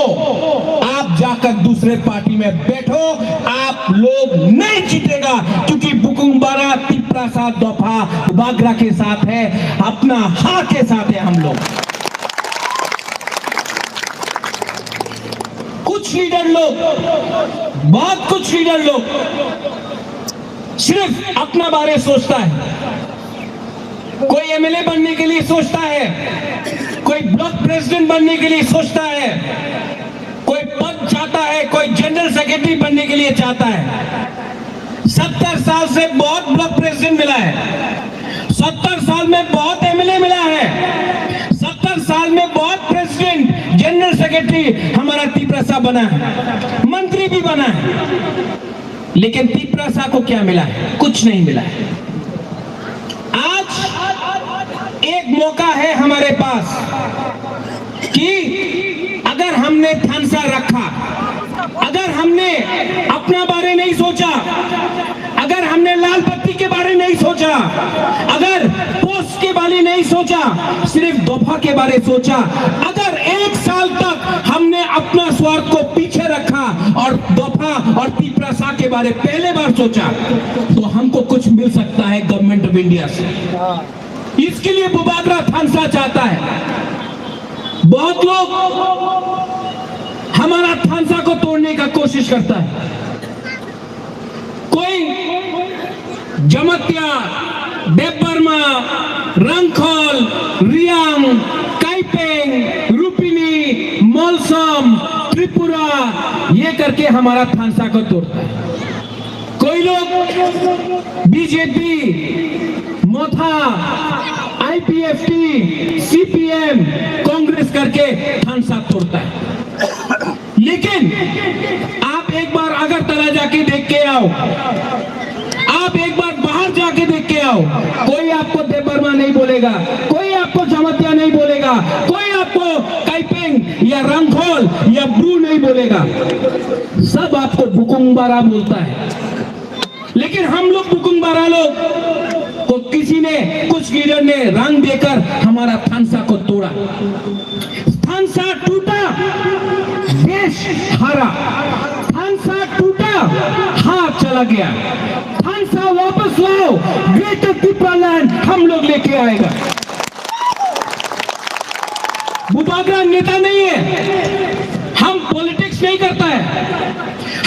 आप जाकर दूसरे पार्टी में बैठो, आप लोग नहीं जीतेगा, क्योंकि बुकुंगबारा तिपरासा दफा बागरा के साथ है, अपना हा के साथ है हम लोग। कुछ लीडर लोग, बहुत कुछ लीडर लोग सिर्फ अपना बारे सोचता है। कोई एमएलए बनने के लिए सोचता है, कोई ब्लॉक प्रेसिडेंट बनने के लिए सोचता है, कोई पद चाहता है, कोई जनरल सेक्रेटरी बनने के लिए चाहता है। सत्तर साल से बहुत ब्लॉक प्रेसिडेंट मिला है, सत्तर साल में बहुत एमएलए मिला है, सत्तर साल में बहुत प्रेसिडेंट, जनरल सेक्रेटरी हमारा तिपरासा बना है, मंत्री भी बना है। लेकिन तिपरासा को क्या मिला है? कुछ नहीं मिला है। आज एक मौका है हमारे पास कि अगर हमने थानसा रखा, अगर हमने अपना बारे नहीं सोचा, अगर हमने लाल बत्ती के बारे नहीं सोचा, अगर पोस्ट के बारे नहीं सोचा, सिर्फ दफा के बारे सोचा, अगर एक साल तक हमने अपना स्वार्थ को पीछे रखा और दफा और तिपरासा के बारे पहले बार सोचा, तो हमको कुछ मिल सकता है गवर्नमेंट ऑफ इंडिया से। इसके लिए बुबागरा थानसा चाहता है। बहुत लोग हमारा थानसा को तोड़ने का कोशिश करता है। कोई जमत्या, देबबर्मा, रंगखल, रियांग, काइपेंग, रुपिनी, मलसम, त्रिपुरा, ये करके हमारा थानसा को तोड़ता है। कोई लोग बीजेपी, मथा, आईपीएफटी, सीपीएम, कांग्रेस करके थानसा तोड़ता है। लेकिन आप एक बार अगरतला जाके देख के आओ, आप एक बार बाहर जाके देख के आओ, कोई आपको देबबर्मा नहीं बोलेगा, कोई आपको जमातिया नहीं बोलेगा, कोई आपको काइपेंग या रंगखोल या ब्रू नहीं बोलेगा। सब आपको बुकुंबारा बोलता है। लेकिन हम लोग बुकुंबारा लोग को किसी ने, कुछ लीडर ने रंग देकर हमारा थानसा को तोड़ा। थानसा टूटा, देश हारा। थानसा टूटा, हाथ चला गया। थानसा वापस लाओ, ग्रेटर तिप्रालैंड हम लोग लेके आएगा। बुबागरा नेता नहीं है, हम पॉलिटिक्स नहीं करता है,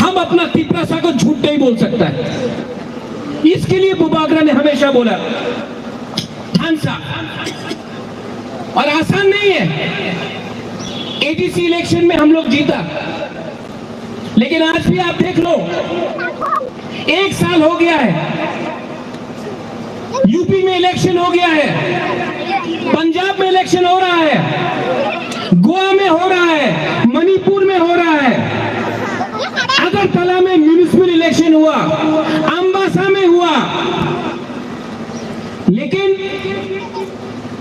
हम अपना तिप्रासा को झूठ नहीं बोल सकता है। इसके लिए बुबागरा ने हमेशा बोला, थानसा। और आसान नहीं है। एडीसी इलेक्शन में हम लोग जीता, लेकिन आज भी आप देख लो, एक साल हो गया है, यूपी में इलेक्शन हो गया है, पंजाब में इलेक्शन हो रहा है, गोवा में हो रहा है, मणिपुर में हो रहा है, अगरतला में म्युनिसिपल इलेक्शन हुआ, अम्बासा में हुआ, लेकिन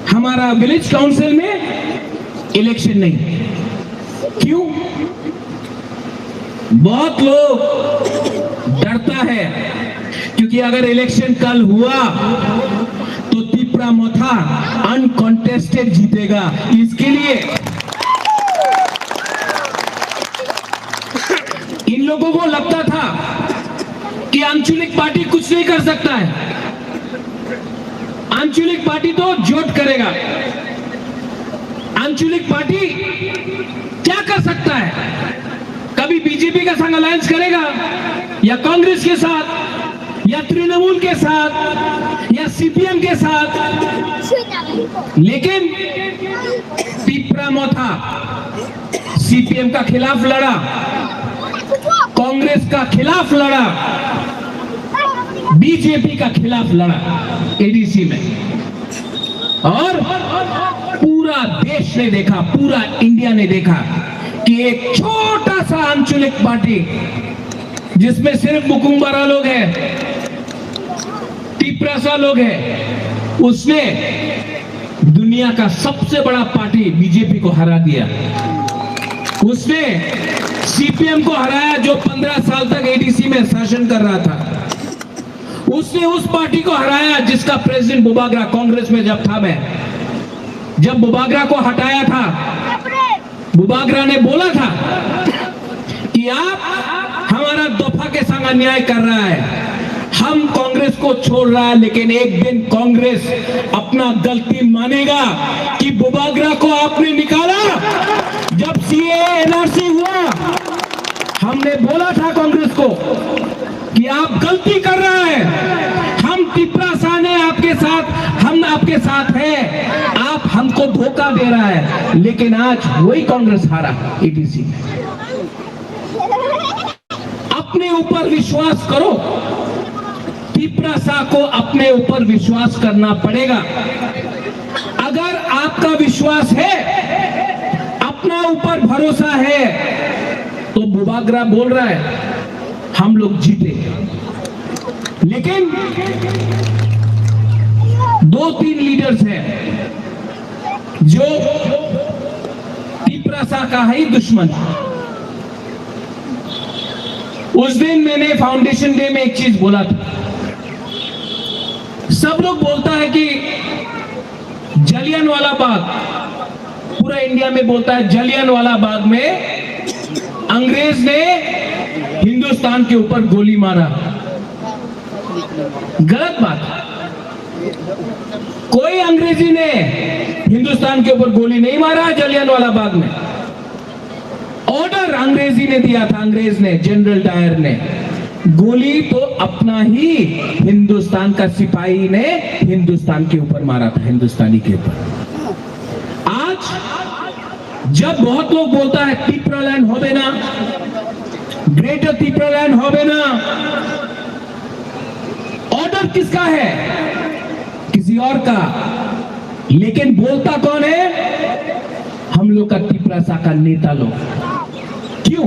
हमारा विलेज काउंसिल में इलेक्शन नहीं। क्यों? बहुत लोग डरता है, क्योंकि अगर इलेक्शन कल हुआ तो तिप्रा मोथा अनकॉन्टेस्टेड जीतेगा। इसके लिए इन लोगों को लगता था कि आंचलिक पार्टी कुछ नहीं कर सकता है, आंचलिक पार्टी तो जोट करेगा। आंचलिक पार्टी क्या कर सकता है? कभी बीजेपी के संग अलायंस करेगा या कांग्रेस के साथ या तृणमूल के साथ या सीपीएम के साथ? लेकिन तिप्रा मोथा सीपीएम का खिलाफ लड़ा, कांग्रेस का खिलाफ लड़ा, बीजेपी का खिलाफ लड़ा एडीसी में। और पूरा देश ने देखा, पूरा इंडिया ने देखा कि एक छोटा सा आंचलिक पार्टी जिसमें सिर्फ बुकुंबारा लोग हैं, तिप्रासा लोग हैं, उसने दुनिया का सबसे बड़ा पार्टी बीजेपी को हरा दिया। उसने सीपीएम को हराया, जो पन्द्रह साल तक एडीसी में शासन कर रहा था। उसने उस पार्टी को हराया जिसका प्रेसिडेंट बुबागरा, कांग्रेस में जब था मैं, जब बुबागरा को हटाया था, बुबागरा ने बोला था कि आप हमारा दफा के संग अन्याय कर रहा है, हम कांग्रेस को छोड़ रहा है, लेकिन एक दिन कांग्रेस अपना गलती मानेगा कि बुबागरा को आपने निकाला। जब सीएए एनआरसी हुआ, हमने बोला था कांग्रेस को कि आप गलती कर रहा है, हम तिप्रासा ने आपके साथ, हम आपके साथ हैं, आप हमको धोखा दे रहा है। लेकिन आज वही कांग्रेस हारा एडीसी में। अपने ऊपर विश्वास करो, तिप्रासा को अपने ऊपर विश्वास करना पड़ेगा। अगर आपका विश्वास है, अपना ऊपर भरोसा है, तो बुबागरा बोल रहा है, हम लोग जीते। लेकिन दो तीन लीडर्स हैं जो तिप्रासा का है ही दुश्मन। उस दिन मैंने फाउंडेशन डे में एक चीज बोला था। सब लोग बोलता है कि जलियांवाला बाग, पूरा इंडिया में बोलता है, जलियांवाला बाग में अंग्रेज ने हिंदुस्तान के ऊपर गोली मारा। गलत बात। कोई अंग्रेजी ने हिंदुस्तान के ऊपर गोली नहीं मारा जलियांवाला बाग में। ऑर्डर अंग्रेजी ने दिया था, अंग्रेज ने, जनरल डायर ने। गोली तो अपना ही हिंदुस्तान का सिपाही ने हिंदुस्तान के ऊपर मारा था, हिंदुस्तानी के ऊपर। आज जब बहुत लोग बोलता है तिप्रालैंड होबे ना, ग्रेटर तिप्रालैंड होबे ना, ऑर्डर किसका है? किसी और का। लेकिन बोलता कौन है? हम लोग का तिपरासा का नेता लोग। क्यों?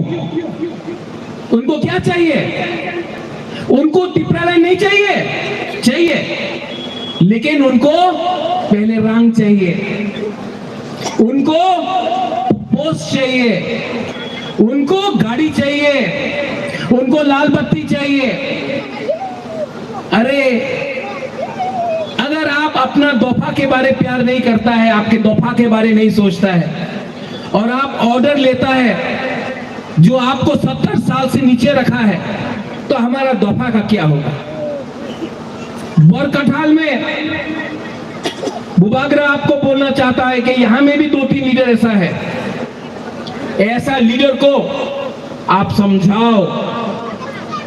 उनको क्या चाहिए? उनको तिपरालैंड नहीं चाहिए? चाहिए, लेकिन उनको पहले रांग चाहिए, उनको पोस्ट चाहिए, उनको गाड़ी चाहिए, उनको लाल बत्ती चाहिए। अरे, अगर आप अपना दोफा के बारे प्यार नहीं करता है, आपके दोफा के बारे नहीं सोचता है, और आप ऑर्डर लेता है जो आपको सत्तर साल से नीचे रखा है, तो हमारा दोफा का क्या होगा? बरकठाल में बुबागरा आपको बोलना चाहता है कि यहाँ में भी दो तीन लीडर ऐसा है, ऐसा लीडर को आप समझाओ।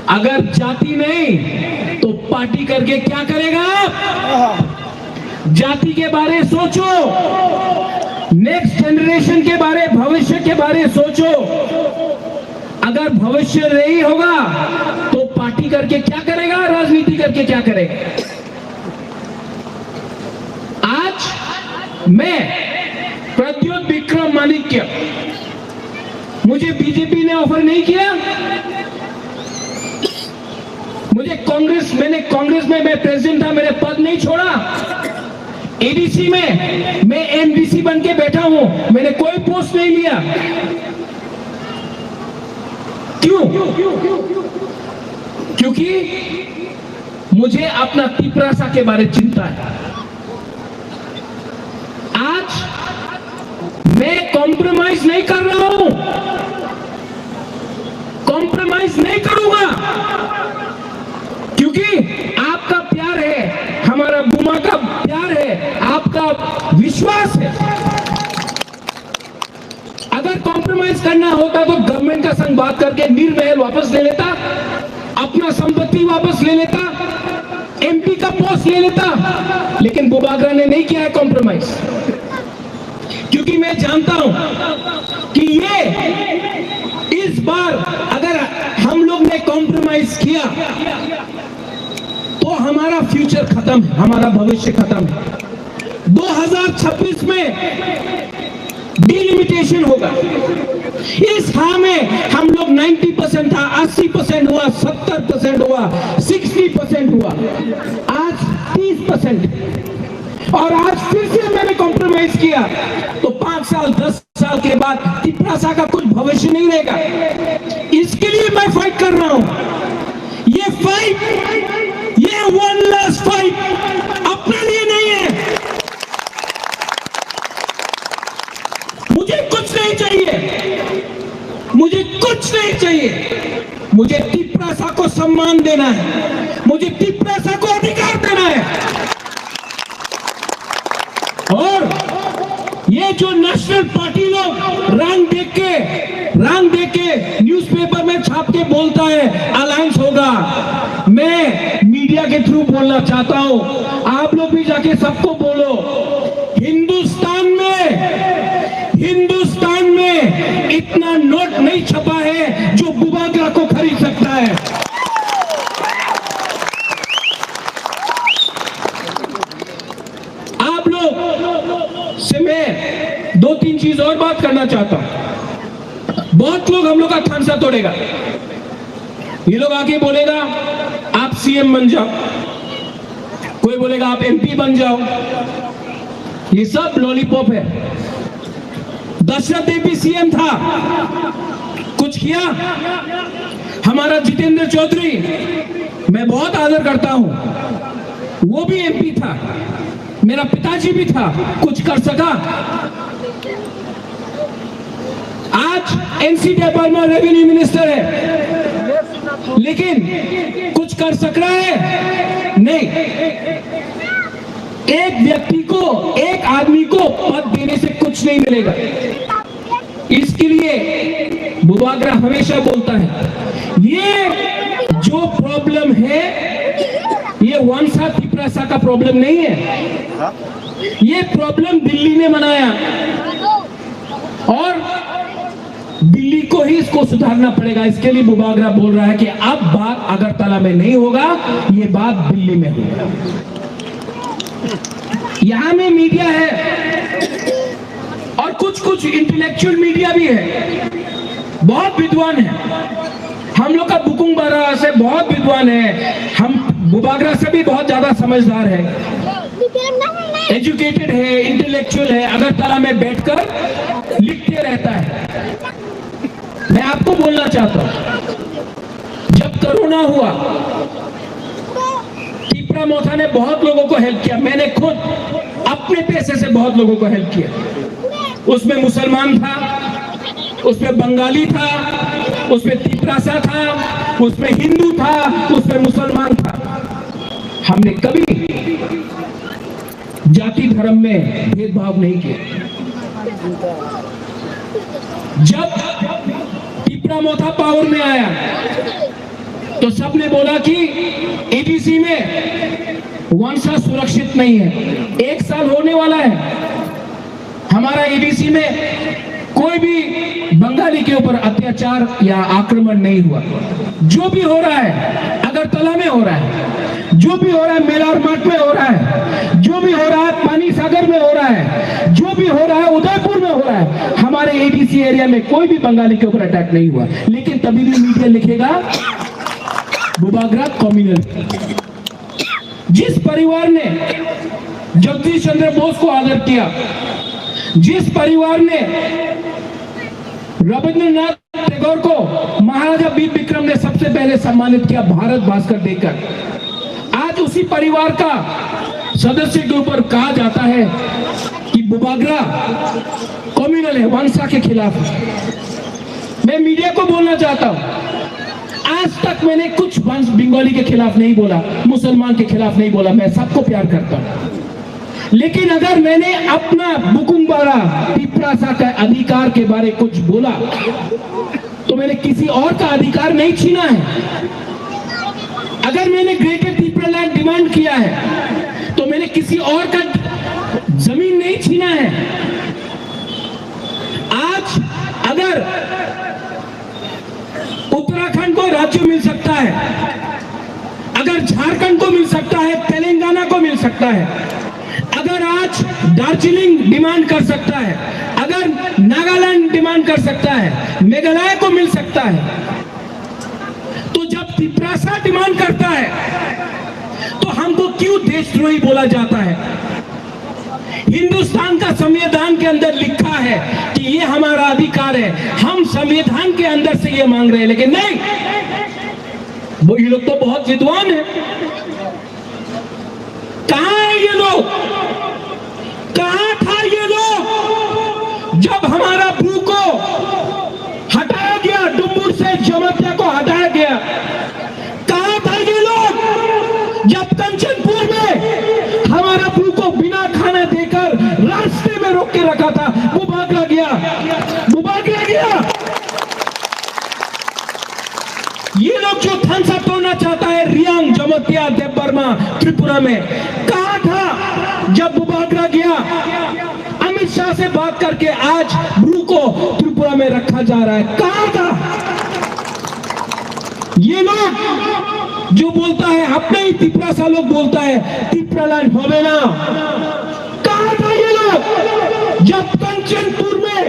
अगर जाति नहीं तो पार्टी करके क्या करेगा आप? जाति के बारे सोचो, नेक्स्ट जनरेशन के बारे, भविष्य के बारे सोचो। अगर भविष्य नहीं होगा तो पार्टी करके क्या करेगा, राजनीति करके क्या करेगा? आज मैं प्रद्युत विक्रम माणिक्य, मुझे बीजेपी ने ऑफर नहीं किया, मुझे कांग्रेस, मैंने कांग्रेस में मैं प्रेसिडेंट था, मैंने पद नहीं छोड़ा। एडीसी में मैं एमडीसी बन के बैठा हूं, मैंने कोई पोस्ट नहीं लिया। क्यों? क्योंकि मुझे अपना तिपरासा के बारे चिंता है। आज मैं कॉम्प्रोमाइज नहीं कर रहा हूं, कॉम्प्रोमाइज नहीं करूंगा, क्योंकि आपका प्यार है, हमारा बुमा का प्यार है, आपका विश्वास है। अगर कॉम्प्रोमाइज करना होता तो गवर्नमेंट का संग बात करके नीर महल वापस ले लेता, अपना संपत्ति वापस ले लेता, एमपी का पोस्ट ले लेता, लेकिन बुबागरा ने नहीं किया है कॉम्प्रोमाइज, क्योंकि मैं जानता हूं कि ये इस बार अगर हम लोग ने कॉम्प्रोमाइज किया तो हमारा फ्यूचर खत्म है, हमारा भविष्य खत्म है। दो हज़ार छब्बीस में डिलिमिटेशन होगा। इस हाँ में हम लोग नब्बे परसेंट था, अस्सी परसेंट हुआ, सत्तर परसेंट हुआ, साठ परसेंट हुआ, आज तीस परसेंट। और आज फिर से मैंने कॉम्प्रोमाइज किया, तो पांच साल, दस साल के बाद तिपरासा का कुछ भविष्य नहीं रहेगा। इसके लिए मैं फाइट कर रहा हूं। ये फाइट, ये वन लास्ट फाइट अपने लिए नहीं है। मुझे कुछ नहीं चाहिए, मुझे कुछ नहीं चाहिए। मुझे तिपरासा को सम्मान देना है, मुझे तिपरासा को अधिकार देना है। और ये जो नेशनल पार्टी लोग रंग देख के, रंग देख के न्यूज़पेपर में छाप के बोलता है अलायंस होगा, मैं मीडिया के थ्रू बोलना चाहता हूं, आप लोग भी जाके सबको बोलो, हिंदुस्तान में, हिंदुस्तान में इतना नोट नहीं छपा है जो बुबागरा को खरीद सकता है। आप लोग से मैं दो तीन चीज और बात करना चाहता हूं। बहुत लोग हम लोग का खांसा तोड़ेगा। ये लोग आके बोलेगा, "आप सीएम बन जाओ।" कोई बोलेगा, "आप एमपी बन जाओ।" ये सब लॉलीपॉप है। दशरथ देव भी सीएम था, कुछ किया? हमारा जितेंद्र चौधरी, मैं बहुत आदर करता हूं, वो भी एमपी था, मेरा पिताजी भी था, कुछ कर सका? आज एनसी देबबर्मा रेवेन्यू मिनिस्टर है, लेकिन कुछ कर सक रहा है? नहीं। एक व्यक्ति को, एक आदमी को पद देने से कुछ नहीं मिलेगा। इसके लिए बुबागरा हमेशा बोलता है, ये जो प्रॉब्लम है, ये वंशा तिपरासा का प्रॉब्लम नहीं है, ये प्रॉब्लम दिल्ली ने बनाया। और दिल्ली को ही इसको सुधारना पड़ेगा। इसके लिए बुबागरा बोल रहा है कि अब बात अगरतला में नहीं होगा, ये बात दिल्ली में होगा। यहाँ में मीडिया है और कुछ कुछ इंटेलेक्चुअल मीडिया भी है, बहुत विद्वान है। हम लोग का बुकुंग बारा से बहुत विद्वान है, हम बुबागरा से भी बहुत ज्यादा समझदार है, एजुकेटेड है, इंटेलेक्चुअल है, अगरतला में बैठकर लिखते रहता है। मैं आपको बोलना चाहता हूँ, जब कोरोना हुआ, तिपरा मोथा ने बहुत लोगों को हेल्प किया। मैंने खुद अपने पैसे से बहुत लोगों को हेल्प किया। उसमें मुसलमान था, उसमें बंगाली था, उसमें तिपरासा था, उसमें हिंदू था, उसमें मुसलमान था। हमने कभी जाति धर्म में भेदभाव नहीं किया। जब तिपरा मोथा पावर में आया तो सबने बोला कि एडीसी में वंशा सुरक्षित नहीं है। एक साल होने वाला है, हमारा एडीसी में कोई भी बंगाली के ऊपर अत्याचार या आक्रमण नहीं हुआ। जो भी हो रहा है, अगरतला में हो रहा है, जो भी हो रहा है, मेलार मार्ट में हो रहा है, जो भी हो रहा है, पानी सागर में हो रहा है, जो भी हो रहा है, उदयपुर में हो रहा है, हमारे एडीसी एरिया में कोई भी बंगाली के ऊपर अटैक नहीं हुआ। लेकिन तभी भी मीडिया लिखेगा बुबागरा कम्युनल। जिस परिवार ने जगदीश चंद्र बोस को आदर किया, जिस परिवार ने रविंद्रनाथ टैगोर को महाराजा वीर विक्रम ने सबसे पहले सम्मानित किया भारत भास्कर देकर, आज उसी परिवार का सदस्य के ऊपर कहा जाता है कि बुबागरा कम्युनल है, वंशा के खिलाफ है। मैं मीडिया को बोलना चाहता हूँ, आज तक मैंने कुछ वंश बंगाली के खिलाफ नहीं बोला, मुसलमान के खिलाफ नहीं बोला, मैं सबको प्यार करता हूँ। लेकिन अगर मैंने अपना बुकुंबारा तिपरासा का अधिकार के बारे कुछ बोला तो मैंने किसी और का अधिकार नहीं छीना है। अगर मैंने ग्रेटर तिपरा लैंड डिमांड किया है तो मैंने किसी और का जमीन नहीं छीना है। आज अगर उत्तराखंड को राज्य मिल सकता है, अगर झारखंड को मिल सकता है, तेलंगाना को मिल सकता है, अगर आज दार्जिलिंग डिमांड कर सकता है, अगर नागालैंड डिमांड कर सकता है, मेघालय को मिल सकता है, तो जब तिपरासा डिमांड करता है तो हमको क्यों देशद्रोही बोला जाता है? हिंदुस्तान का संविधान के अंदर लिखा है कि ये हमारा अधिकार है, हम संविधान के अंदर से ये मांग रहे हैं, लेकिन नहीं, वो ये लोग तो बहुत विद्वान है। कहाँ है ये लोग? कहाँ था ये लोग जब हमारा भू को हटाया गया, डुम्बुर से जमातिया को हटाया गया? कहाँ था ये लोग जब कंचनपुर में हमारा भू को बिना खाना देकर रास्ते में रोक के रखा था? बुबागरा गया, बुबागरा गया। ये लोग जो थानसा तोड़ना चाहता है, रियांग, जमतिया, देवबर्मा, त्रिपुरा में, कहाँ था जब बुबागरा गया? अमित शाह से बात करके आज ब्रू को त्रिपुरा में रखा जा रहा है। कहाँ था ये लोग जो बोलता है, अपने ही तिपरासा लोग बोलता है तिपरा लैंड होवे ना? कहाँ था ये लोग जब कंचनपुर में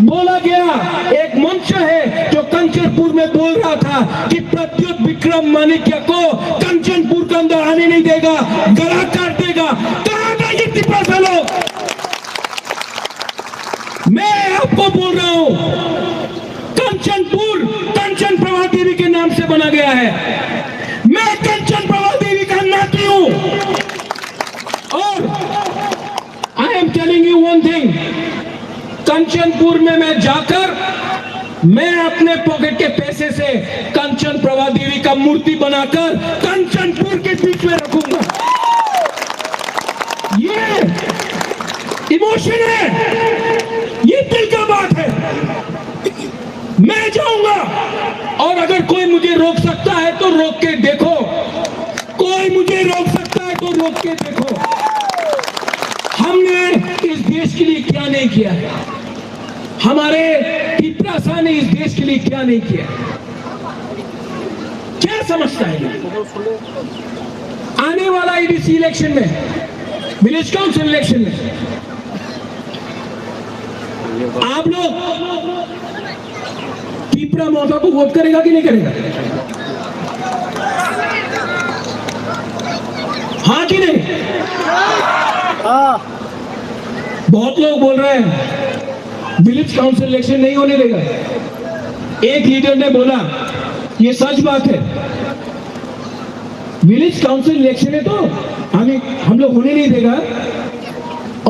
बोला गया, एक मंच है जो कंचनपुर में बोल रहा था कि प्रद्युत विक्रम माणिक्य को कंचनपुर के अंदर आने नहीं देगा, गला काट देगा। कहाँ था ये तिपरासा लोग? मैं आपको बोल रहा हूं, कंचनपुर कंचन प्रभा देवी के नाम से बना गया है। मैं कंचन प्रभा देवी का नाती हूं। और I am telling you one thing, Kanchanpur में मैं जाकर मैं अपने पॉकेट के पैसे से कंचन प्रभा देवी का मूर्ति बनाकर कंचनपुर के बीच में रखूंगा। ये इमोशन है, ये दिल का बात है। मैं जाऊंगा और अगर कोई मुझे रोक सकता है तो रोक के देखो, कोई मुझे रोक सकता है तो रोक के देखो। हमने इस देश के लिए क्या नहीं किया है, हमारे तिपरासा ने इस देश के लिए क्या नहीं किया, क्या समझता है ये? आने वाला एडीसी इलेक्शन में, विलेज काउंसिल इलेक्शन में आप लोग तिपरा मोर्चा को वोट करेगा कि नहीं करेगा? हाँ कि नहीं? हाँ। बहुत लोग बोल रहे हैं विलेज काउंसिल इलेक्शन नहीं होने देगा। एक लीडर ने बोला, ये सच बात है, विलेज काउंसिल इलेक्शन है तो हम हम लोग होने नहीं देगा।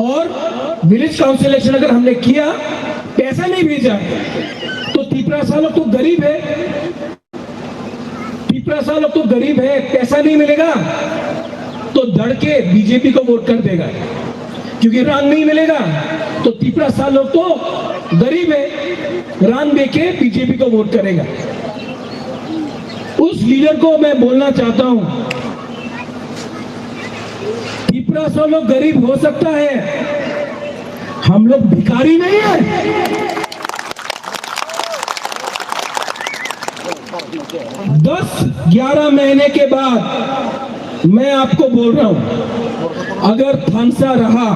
और विलेज काउंसिल इलेक्शन अगर हमने किया, पैसा नहीं भेजा, तो तिपरासा लोग तो गरीब है, तिपरासा लोग तो गरीब है, पैसा नहीं मिलेगा तो दड़ के बीजेपी को वोट कर देगा, क्योंकि रान नहीं मिलेगा। तो तिपरासा लोग तो गरीब है, रान दे के बीजेपी को वोट करेगा। उस लीडर को मैं बोलना चाहता हूं, तिपरासा लोग गरीब हो सकता है, हम लोग भिखारी नहीं है। दस ग्यारह महीने के बाद मैं आपको बोल रहा हूं, अगर थानसा रहा,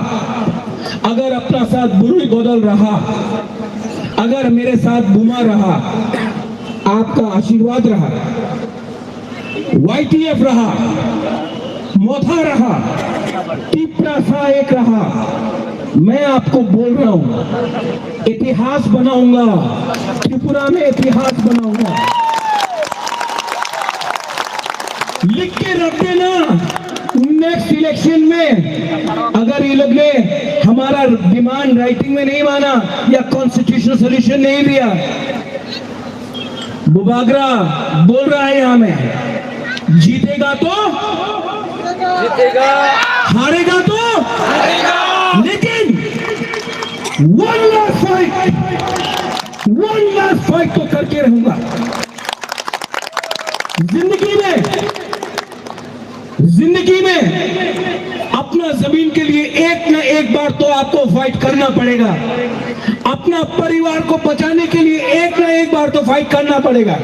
अगर अपना साथ बुरुई बदल रहा, अगर मेरे साथ बुमा रहा, आपका आशीर्वाद रहा, वाईटीएफ रहा, मोथा रहा, तिपरासा एक रहा, मैं आपको बोल रहा हूं, इतिहास बनाऊंगा, त्रिपुरा में इतिहास बनाऊंगा। लिख के रख देना, नेक्स्ट इलेक्शन में अगर ये लोग ने हमारा डिमांड राइटिंग में नहीं माना या कॉन्स्टिट्यूशनल सॉल्यूशन नहीं दिया, बुबागरा बोल रहा है यहाँ में, जीतेगा तो जीतेगा। हारेगा तो हारेगा। लेकिन one last fight, one last fight तो करके रहूंगा। जिंदगी में, जिंदगी में अपना जमीन के लिए एक ना एक बार तो आपको फाइट करना पड़ेगा। अपना परिवार को बचाने के लिए एक ना एक बार तो फाइट करना पड़ेगा।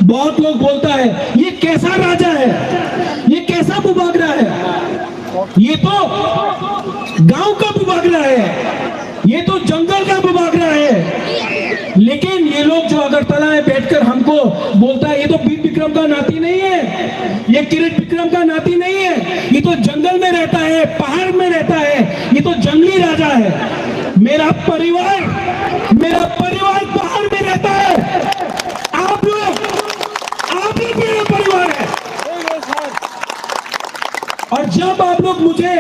बहुत लोग बोलता है, "ये कैसा राजा है, ये कैसा बुबागरा है?" ये तो गांव का बुबागरा है, ये तो जंगल का बुबागरा है। लेकिन ये लोग जो अगरतला में बैठकर हमको बोलता है, "ये तो बीर विक्रम का नाती नहीं है, ये किरण विक्रम का नाती नहीं है, ये तो जंगल में रहता है, पहाड़ में रहता है, ये तो जंगली राजा है।" मेरा परिवार, मेरा परिवार पहाड़ में रहता है। आप लोग, आप लोग मेरा परिवार है। और जब आप लोग मुझे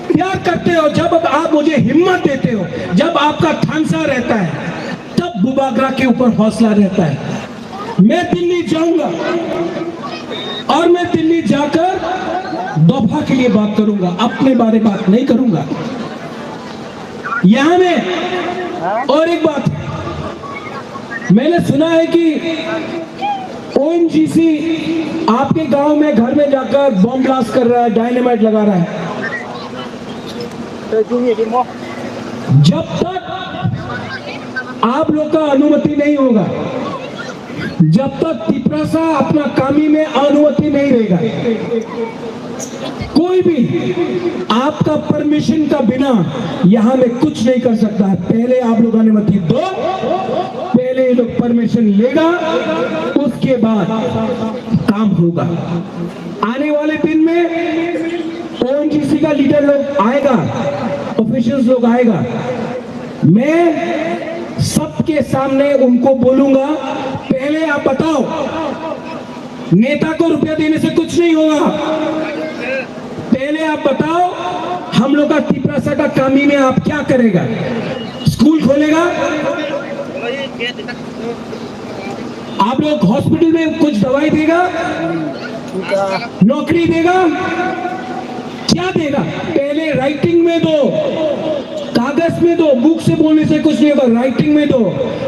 प्यार करते हो, जब आप मुझे हिम्मत देते हो, जब आपका थानसा रहता है, तब बुबागरा के ऊपर हौसला रहता है। मैं दिल्ली जाऊंगा और मैं दिल्ली जाकर दोफा के लिए बात करूंगा, अपने बारे बात नहीं करूंगा। यहाँ में और एक बात, मैंने सुना है कि ओएनजीसी आपके गांव में, घर में जाकर बम ब्लास्ट कर रहा है, डायनामाइट लगा रहा है। जब तक आप लोग का अनुमति नहीं होगा, जब तक तिपरासा अपना कामी में अनुमति नहीं देगा, कोई भी आपका परमिशन का बिना यहाँ में कुछ नहीं कर सकता है। पहले आप लोग अनुमति दो, पहले ये लोग परमिशन लेगा, उसके बाद काम होगा। आने वाले दिन में ओएनजीसी का लीडर लोग आएगा, ऑफिशियल्स लोग आएगा, मैं सबके सामने उनको बोलूंगा, पहले आप बताओ, नेता को रुपया देने से कुछ नहीं होगा। पहले आप बताओ, हम लोग का तिपरासा का कामी में आप क्या करेगा? स्कूल खोलेगा? आप लोग हॉस्पिटल में कुछ दवाई देगा? नौकरी देगा? क्या देगा? पहले राइटिंग में दो, कागज में दो, मुख से बोलने से कुछ नहीं होगा, राइटिंग में दो।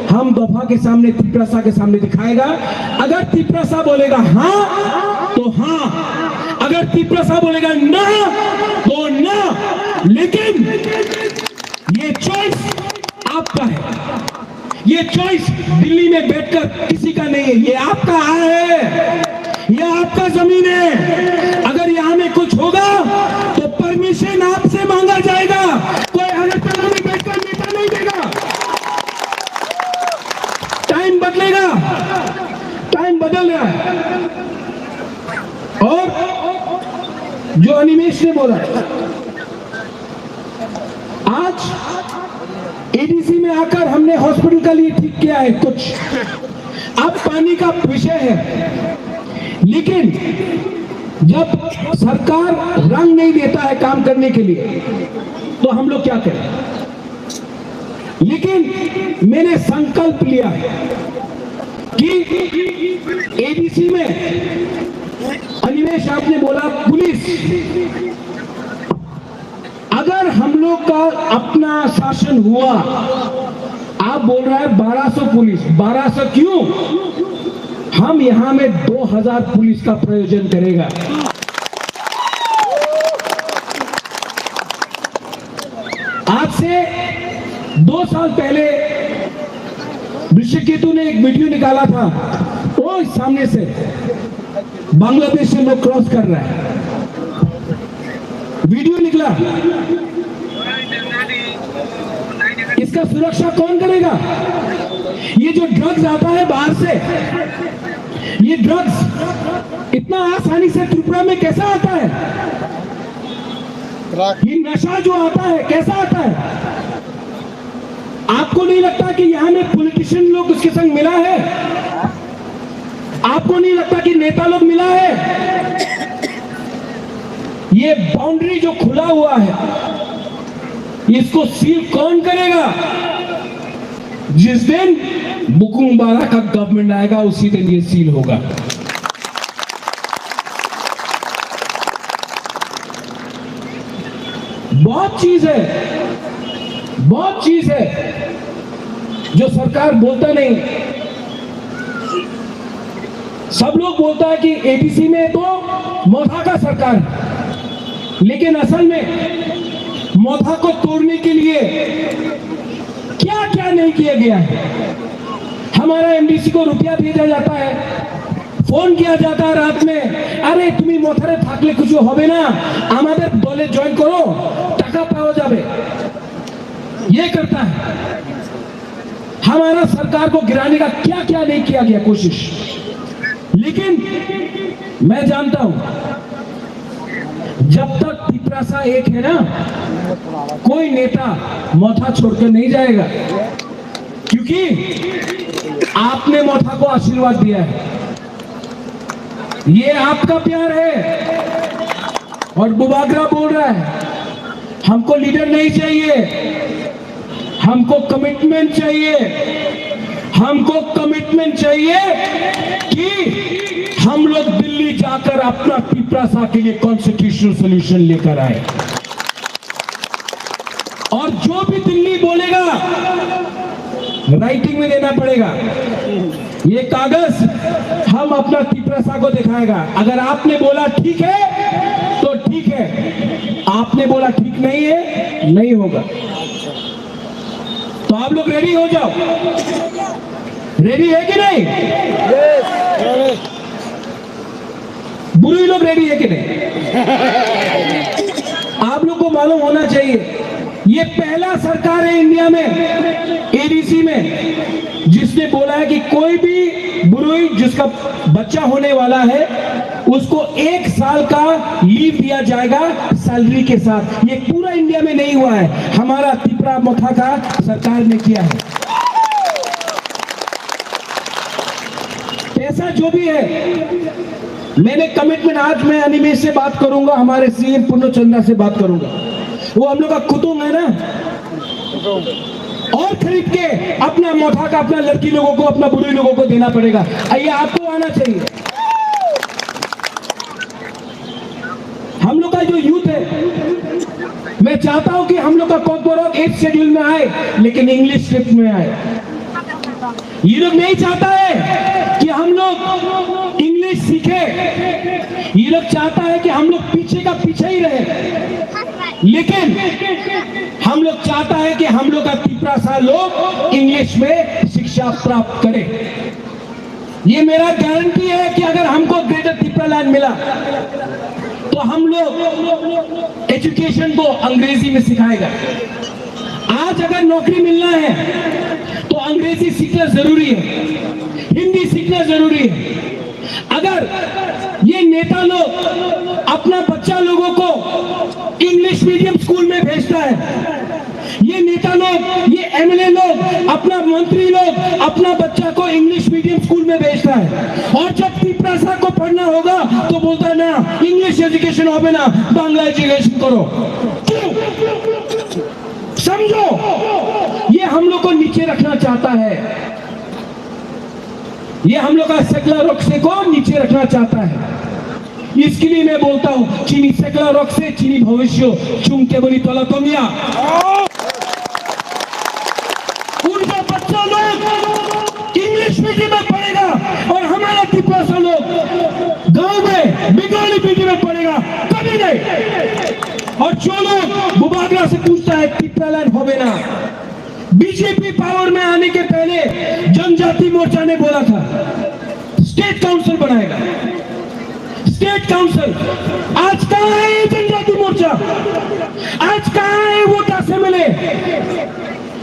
हम दोफा के सामने, तिपरासा के सामने दिखाएगा। अगर तिपरासा बोलेगा हाँ तो हाँ, अगर तिपरासा बोलेगा ना तो ना, लेकिन ये चॉइस आपका है। चॉइस दिल्ली में बैठकर किसी का नहीं है, ये आपका है, ये आपका जमीन है। अगर यहाँ में कुछ होगा तो परमिशन आपसे मांगा जाएगा। कोई अगरतला में बैठकर नेता नहीं देगा। टाइम बदलेगा, टाइम बदल रहा है। और जो अनिमेश ने बोला, आज एडीसी में आकर हमने हॉस्पिटल का लिए ठीक किया है कुछ, अब पानी का विषय है, लेकिन जब सरकार रंग नहीं देता है काम करने के लिए, तो हम लोग क्या करें? लेकिन मैंने संकल्प लिया है कि एडीसी में, अनिमेश, आपने बोला पुलिस, अगर हम लोग का अपना शासन हुआ, आप बोल रहा है बारह सौ पुलिस, बारह सौ क्यों? हम यहाँ में दो हज़ार पुलिस का प्रयोजन करेगा। आज से दो साल पहले ऋषिकेतु ने एक वीडियो निकाला था, वो सामने से बांग्लादेश से लोग क्रॉस कर रहा है, वीडियो निकला। इसका सुरक्षा कौन करेगा? ये जो ड्रग्स आता है बाहर से, ये ड्रग्स इतना आसानी से त्रिपुरा में कैसा आता है? ये नशा जो आता है, कैसा आता है? आपको नहीं लगता कि यहाँ में पॉलिटिशियन लोग उसके संग मिला है? आपको नहीं लगता कि नेता लोग मिला है? ये बाउंड्री जो खुला हुआ है, इसको सील कौन करेगा? जिस दिन बुकुंग बारा का गवर्नमेंट आएगा, उसी दिन ये सील होगा। बहुत चीज है, बहुत चीज है जो सरकार बोलता नहीं। सब लोग बोलता है कि एडीसी में तो मोथा का सरकार है, लेकिन असल में मोथा को तोड़ने के लिए क्या क्या नहीं किया गया है। हमारा एमडीसी को रुपया भेजा जाता है, फोन किया जाता है रात में, "अरे, তুমি মথারে থাকলে কিছু হবে না, আমাদের দলে জয়েন করো, টাকা পাওয়া যাবে।" ये करता है। हमारा सरकार को गिराने का क्या क्या नहीं किया गया कोशिश, लेकिन मैं जानता हूं, जब तक तिपरासा एक है ना, कोई नेता मोथा छोड़कर नहीं जाएगा, क्योंकि आपने मोथा को आशीर्वाद दिया है। ये आपका प्यार है। और बुबागरा बोल रहा है, "हमको लीडर नहीं चाहिए, हमको कमिटमेंट चाहिए, हमको कमिटमेंट चाहिए कि हम लोग दिल्ली जाकर अपना तिपरासा के लिए कॉन्स्टिट्यूशनल सॉल्यूशन लेकर आए।" और जो भी दिल्ली बोलेगा, राइटिंग में देना पड़ेगा। ये कागज हम अपना तिपरासा को दिखाएगा। अगर आपने बोला ठीक है, तो ठीक है, आपने बोला ठीक नहीं है, नहीं होगा। तो आप लोग रेडी हो जाओ, रेडी है कि नहीं? बुरुई लोग रेडी है कि नहीं? आप लोग को मालूम होना चाहिए, ये पहला सरकार है इंडिया में, एडीसी में, जिसने बोला है कि कोई भी बुरुई जिसका बच्चा होने वाला है, उसको एक साल का लीव दिया जाएगा सैलरी के साथ। ये पूरा इंडिया में नहीं हुआ है, हमारा तिपरा मोथा का सरकार ने किया है। पैसा जो भी है, मैंने कमिटमेंट, आज मैं अनिमेश से बात करूंगा, हमारे सीएम पूर्णचंदा से बात करूंगा, वो हम लोग का कुटुंब है ना, और खरीद के अपना मोथा का, अपना लड़की लोगों को, अपना बुढ़ी लोगों को देना पड़ेगा। ये आपको आना चाहिए। हम लोग का जो यूथ है, मैं चाहता हूं कि हम लोग का कॉकबोरक एट शेड्यूल में आए, लेकिन इंग्लिश स्क्रिप्ट में आए। ये लोग नहीं चाहता है कि हम लोग इंग्लिश सीखे, ये लोग चाहता है कि हम लोग पीछे का पीछे ही रहे, लेकिन हम लोग चाहता है कि हम लोग का तिपरासा लोग इंग्लिश में शिक्षा शिक्षा प्राप्त करें। ये मेरा गारंटी है कि अगर हमको ग्रेटर तिप्रालैंड मिला तो हम लोग एजुकेशन को अंग्रेजी में सिखाएगा। आज अगर नौकरी मिलना है तो अंग्रेजी सीखना जरूरी है, हिंदी सीखना जरूरी है। अगर ये नेता लोग अपना बच्चा लोगों को इंग्लिश मीडियम स्कूल में भेजता है, ये नेता लोग, ये एमएलए लोग, अपना मंत्री लोग अपना बच्चा को इंग्लिश मीडियम स्कूल में भेजता है, और जब तिपरासा को पढ़ना होगा तो बोलता है, "ना, इंग्लिश एजुकेशन होबे ना, बांग्ला एजुकेशन करो।" क्यों? समझो, ये हम लोग को नीचे रखना चाहता है, ये हम लोग का सेकला रोकसे को नीचे रखना चाहता है। इसके लिए मैं बोलता हूँ, chini sekla rokse chini bhobishyot, chwng keboni tola tongya. उनका बच्चा लोग इंग्लिश मीडियम में पढ़ेगा और हमारा तिपरासा लोग गांव में बंगाली मीडियम में पढ़ेगा, कभी नहीं। और जो लोग बुबागरा से पूछता है, तिप्रालैंड होबे ना, बीजेपी पावर में आने के पहले जनजाति मोर्चा ने बोला था स्टेट काउंसिल बनाएगा, स्टेट काउंसिल। आज कहाँ है ये जनजाति मोर्चा? आज कहाँ है वो दस एमएलए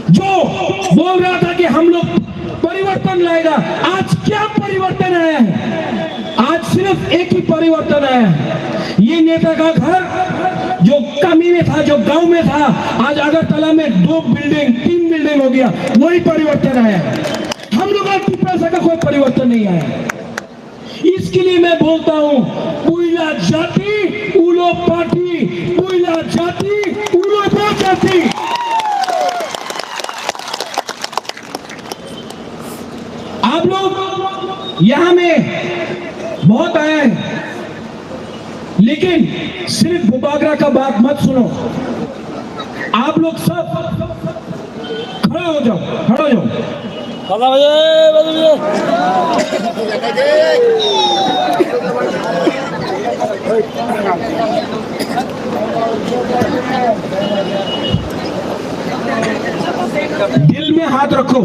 जो बोल रहा था कि हम लोग परिवर्तन लाएगा? आज क्या परिवर्तन आया है? आज सिर्फ एक ही परिवर्तन आया है, ये नेता का घर जो कमी में था, जो गांव में था, आज अगरतला में दो बिल्डिंग, तीन बिल्डिंग हो गया, वही परिवर्तन आया है। हम लोग का तिपरासा का कोई परिवर्तन नहीं आया है। इसके लिए मैं बोलता हूं, पुइला जाति उलो पार्टी, पुइला जाति उलो जाति। आप लोग यहाँ में बहुत आए हैं, लेकिन सिर्फ बुबागरा का बात मत सुनो। आप लोग सब खड़ा हो जाओ, खड़ा हो जाओ। दिल में हाथ रखो।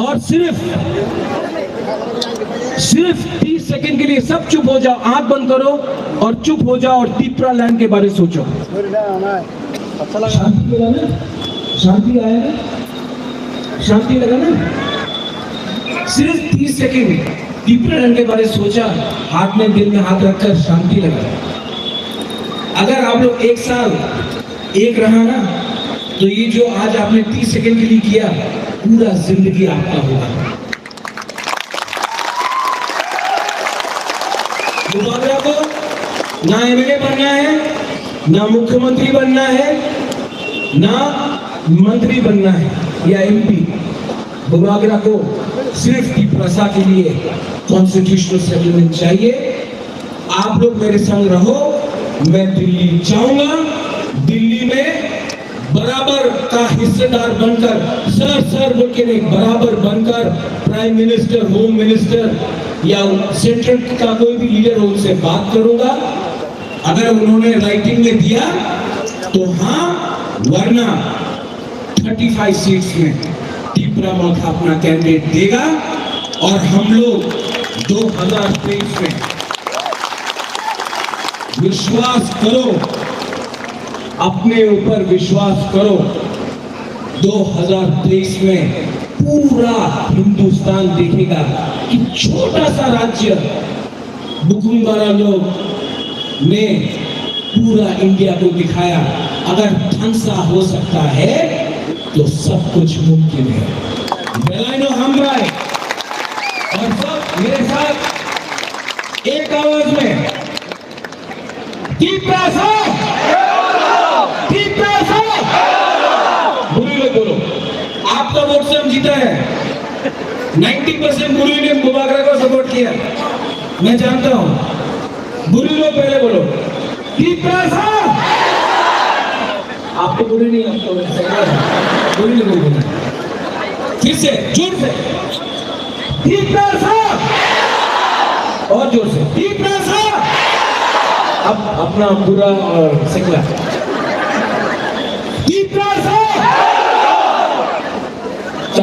और सिर्फ, सिर्फ तीस सेकंड के लिए सब चुप हो जाओ, आंख बंद करो और चुप हो जाओ और तिपरालैंड के बारे में सोचो। शांति मिला ना? शांति आया ना? शांति लगा ना? सिर्फ तीस सेकंड तिपरालैंड के बारे में सोचा, हाथ में, दिल में हाथ रखकर शांति लगा। अगर आप लोग एक साल एक रहा ना, तो ये जो आज आपने तीस सेकंड के लिए किया, पूरा जिंदगी आपका होगा। बुबागरा को ना एमएलए बनना है, ना मुख्यमंत्री बनना है, ना मंत्री बनना है या एमपी। बुबागरा को सिर्फ तिपरासा के लिए कॉन्स्टिट्यूशनल सेटलमेंट चाहिए। आप लोग मेरे संग रहो, मैं दिल्ली जाऊंगा। दिल्ली में बराबर का हिस्सेदार बनकर, सर सर बोल के नहीं, बराबर बनकर प्राइम मिनिस्टर, होम मिनिस्टर या सेंट्रल का कोई भी लीडर हो, उनसे बात करूंगा। अगर उन्होंने राइटिंग में दिया तो हाँ, वरना थर्टी फ़ाइव सीट्स में तिपरा मोर्चा अपना कैंडिडेट देगा और हम लोग दो हज़ार तेईस में, विश्वास करो, अपने ऊपर विश्वास करो, दो हज़ार तेईस में पूरा हिंदुस्तान देखेगा कि छोटा सा राज्य बुकुमबारा लोग ने पूरा इंडिया को दिखाया, अगर ठंसा हो सकता है तो सब कुछ मुमकिन है। Belaino hambai और सब मेरे साथ एक आवाज में, तिपरासा, तिपरासा। बुरी लोग बोलो, आपका वोट से हम जीता है। नाइंटी परसेंट बुरी ने बुबागरा को सपोर्ट किया, मैं जानता हूँ। बुरी लोग पहले बोलो, तिपरासा। आपको बुरी नहीं, आपको बुरी नहीं बोलना। फिर से, जोर से। तिपरासा। और जोर से। तिपरासा। अब अपना पूरा, अ, सिखला। तिपरासा।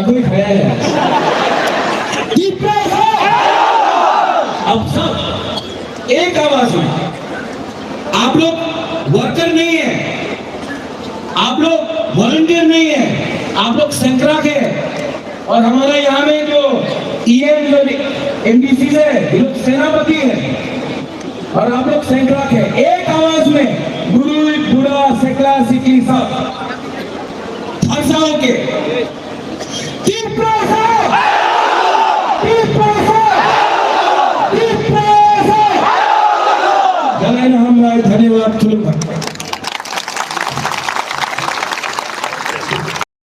कोई खड़ा है? अब सब एक आवाज में, आप लोग वर्कर नहीं है, आप लोग वॉलंटियर नहीं है, आप लोग संक्रांत है। और हमारा यहाँ में जो ईएम जो एमडीसी है, ये लोग सेनापति है। और आप लोग संक्रांत है। एक आवाज में गुरु, बूढ़ा, सेकला, सिकली सब फंसा होके तीन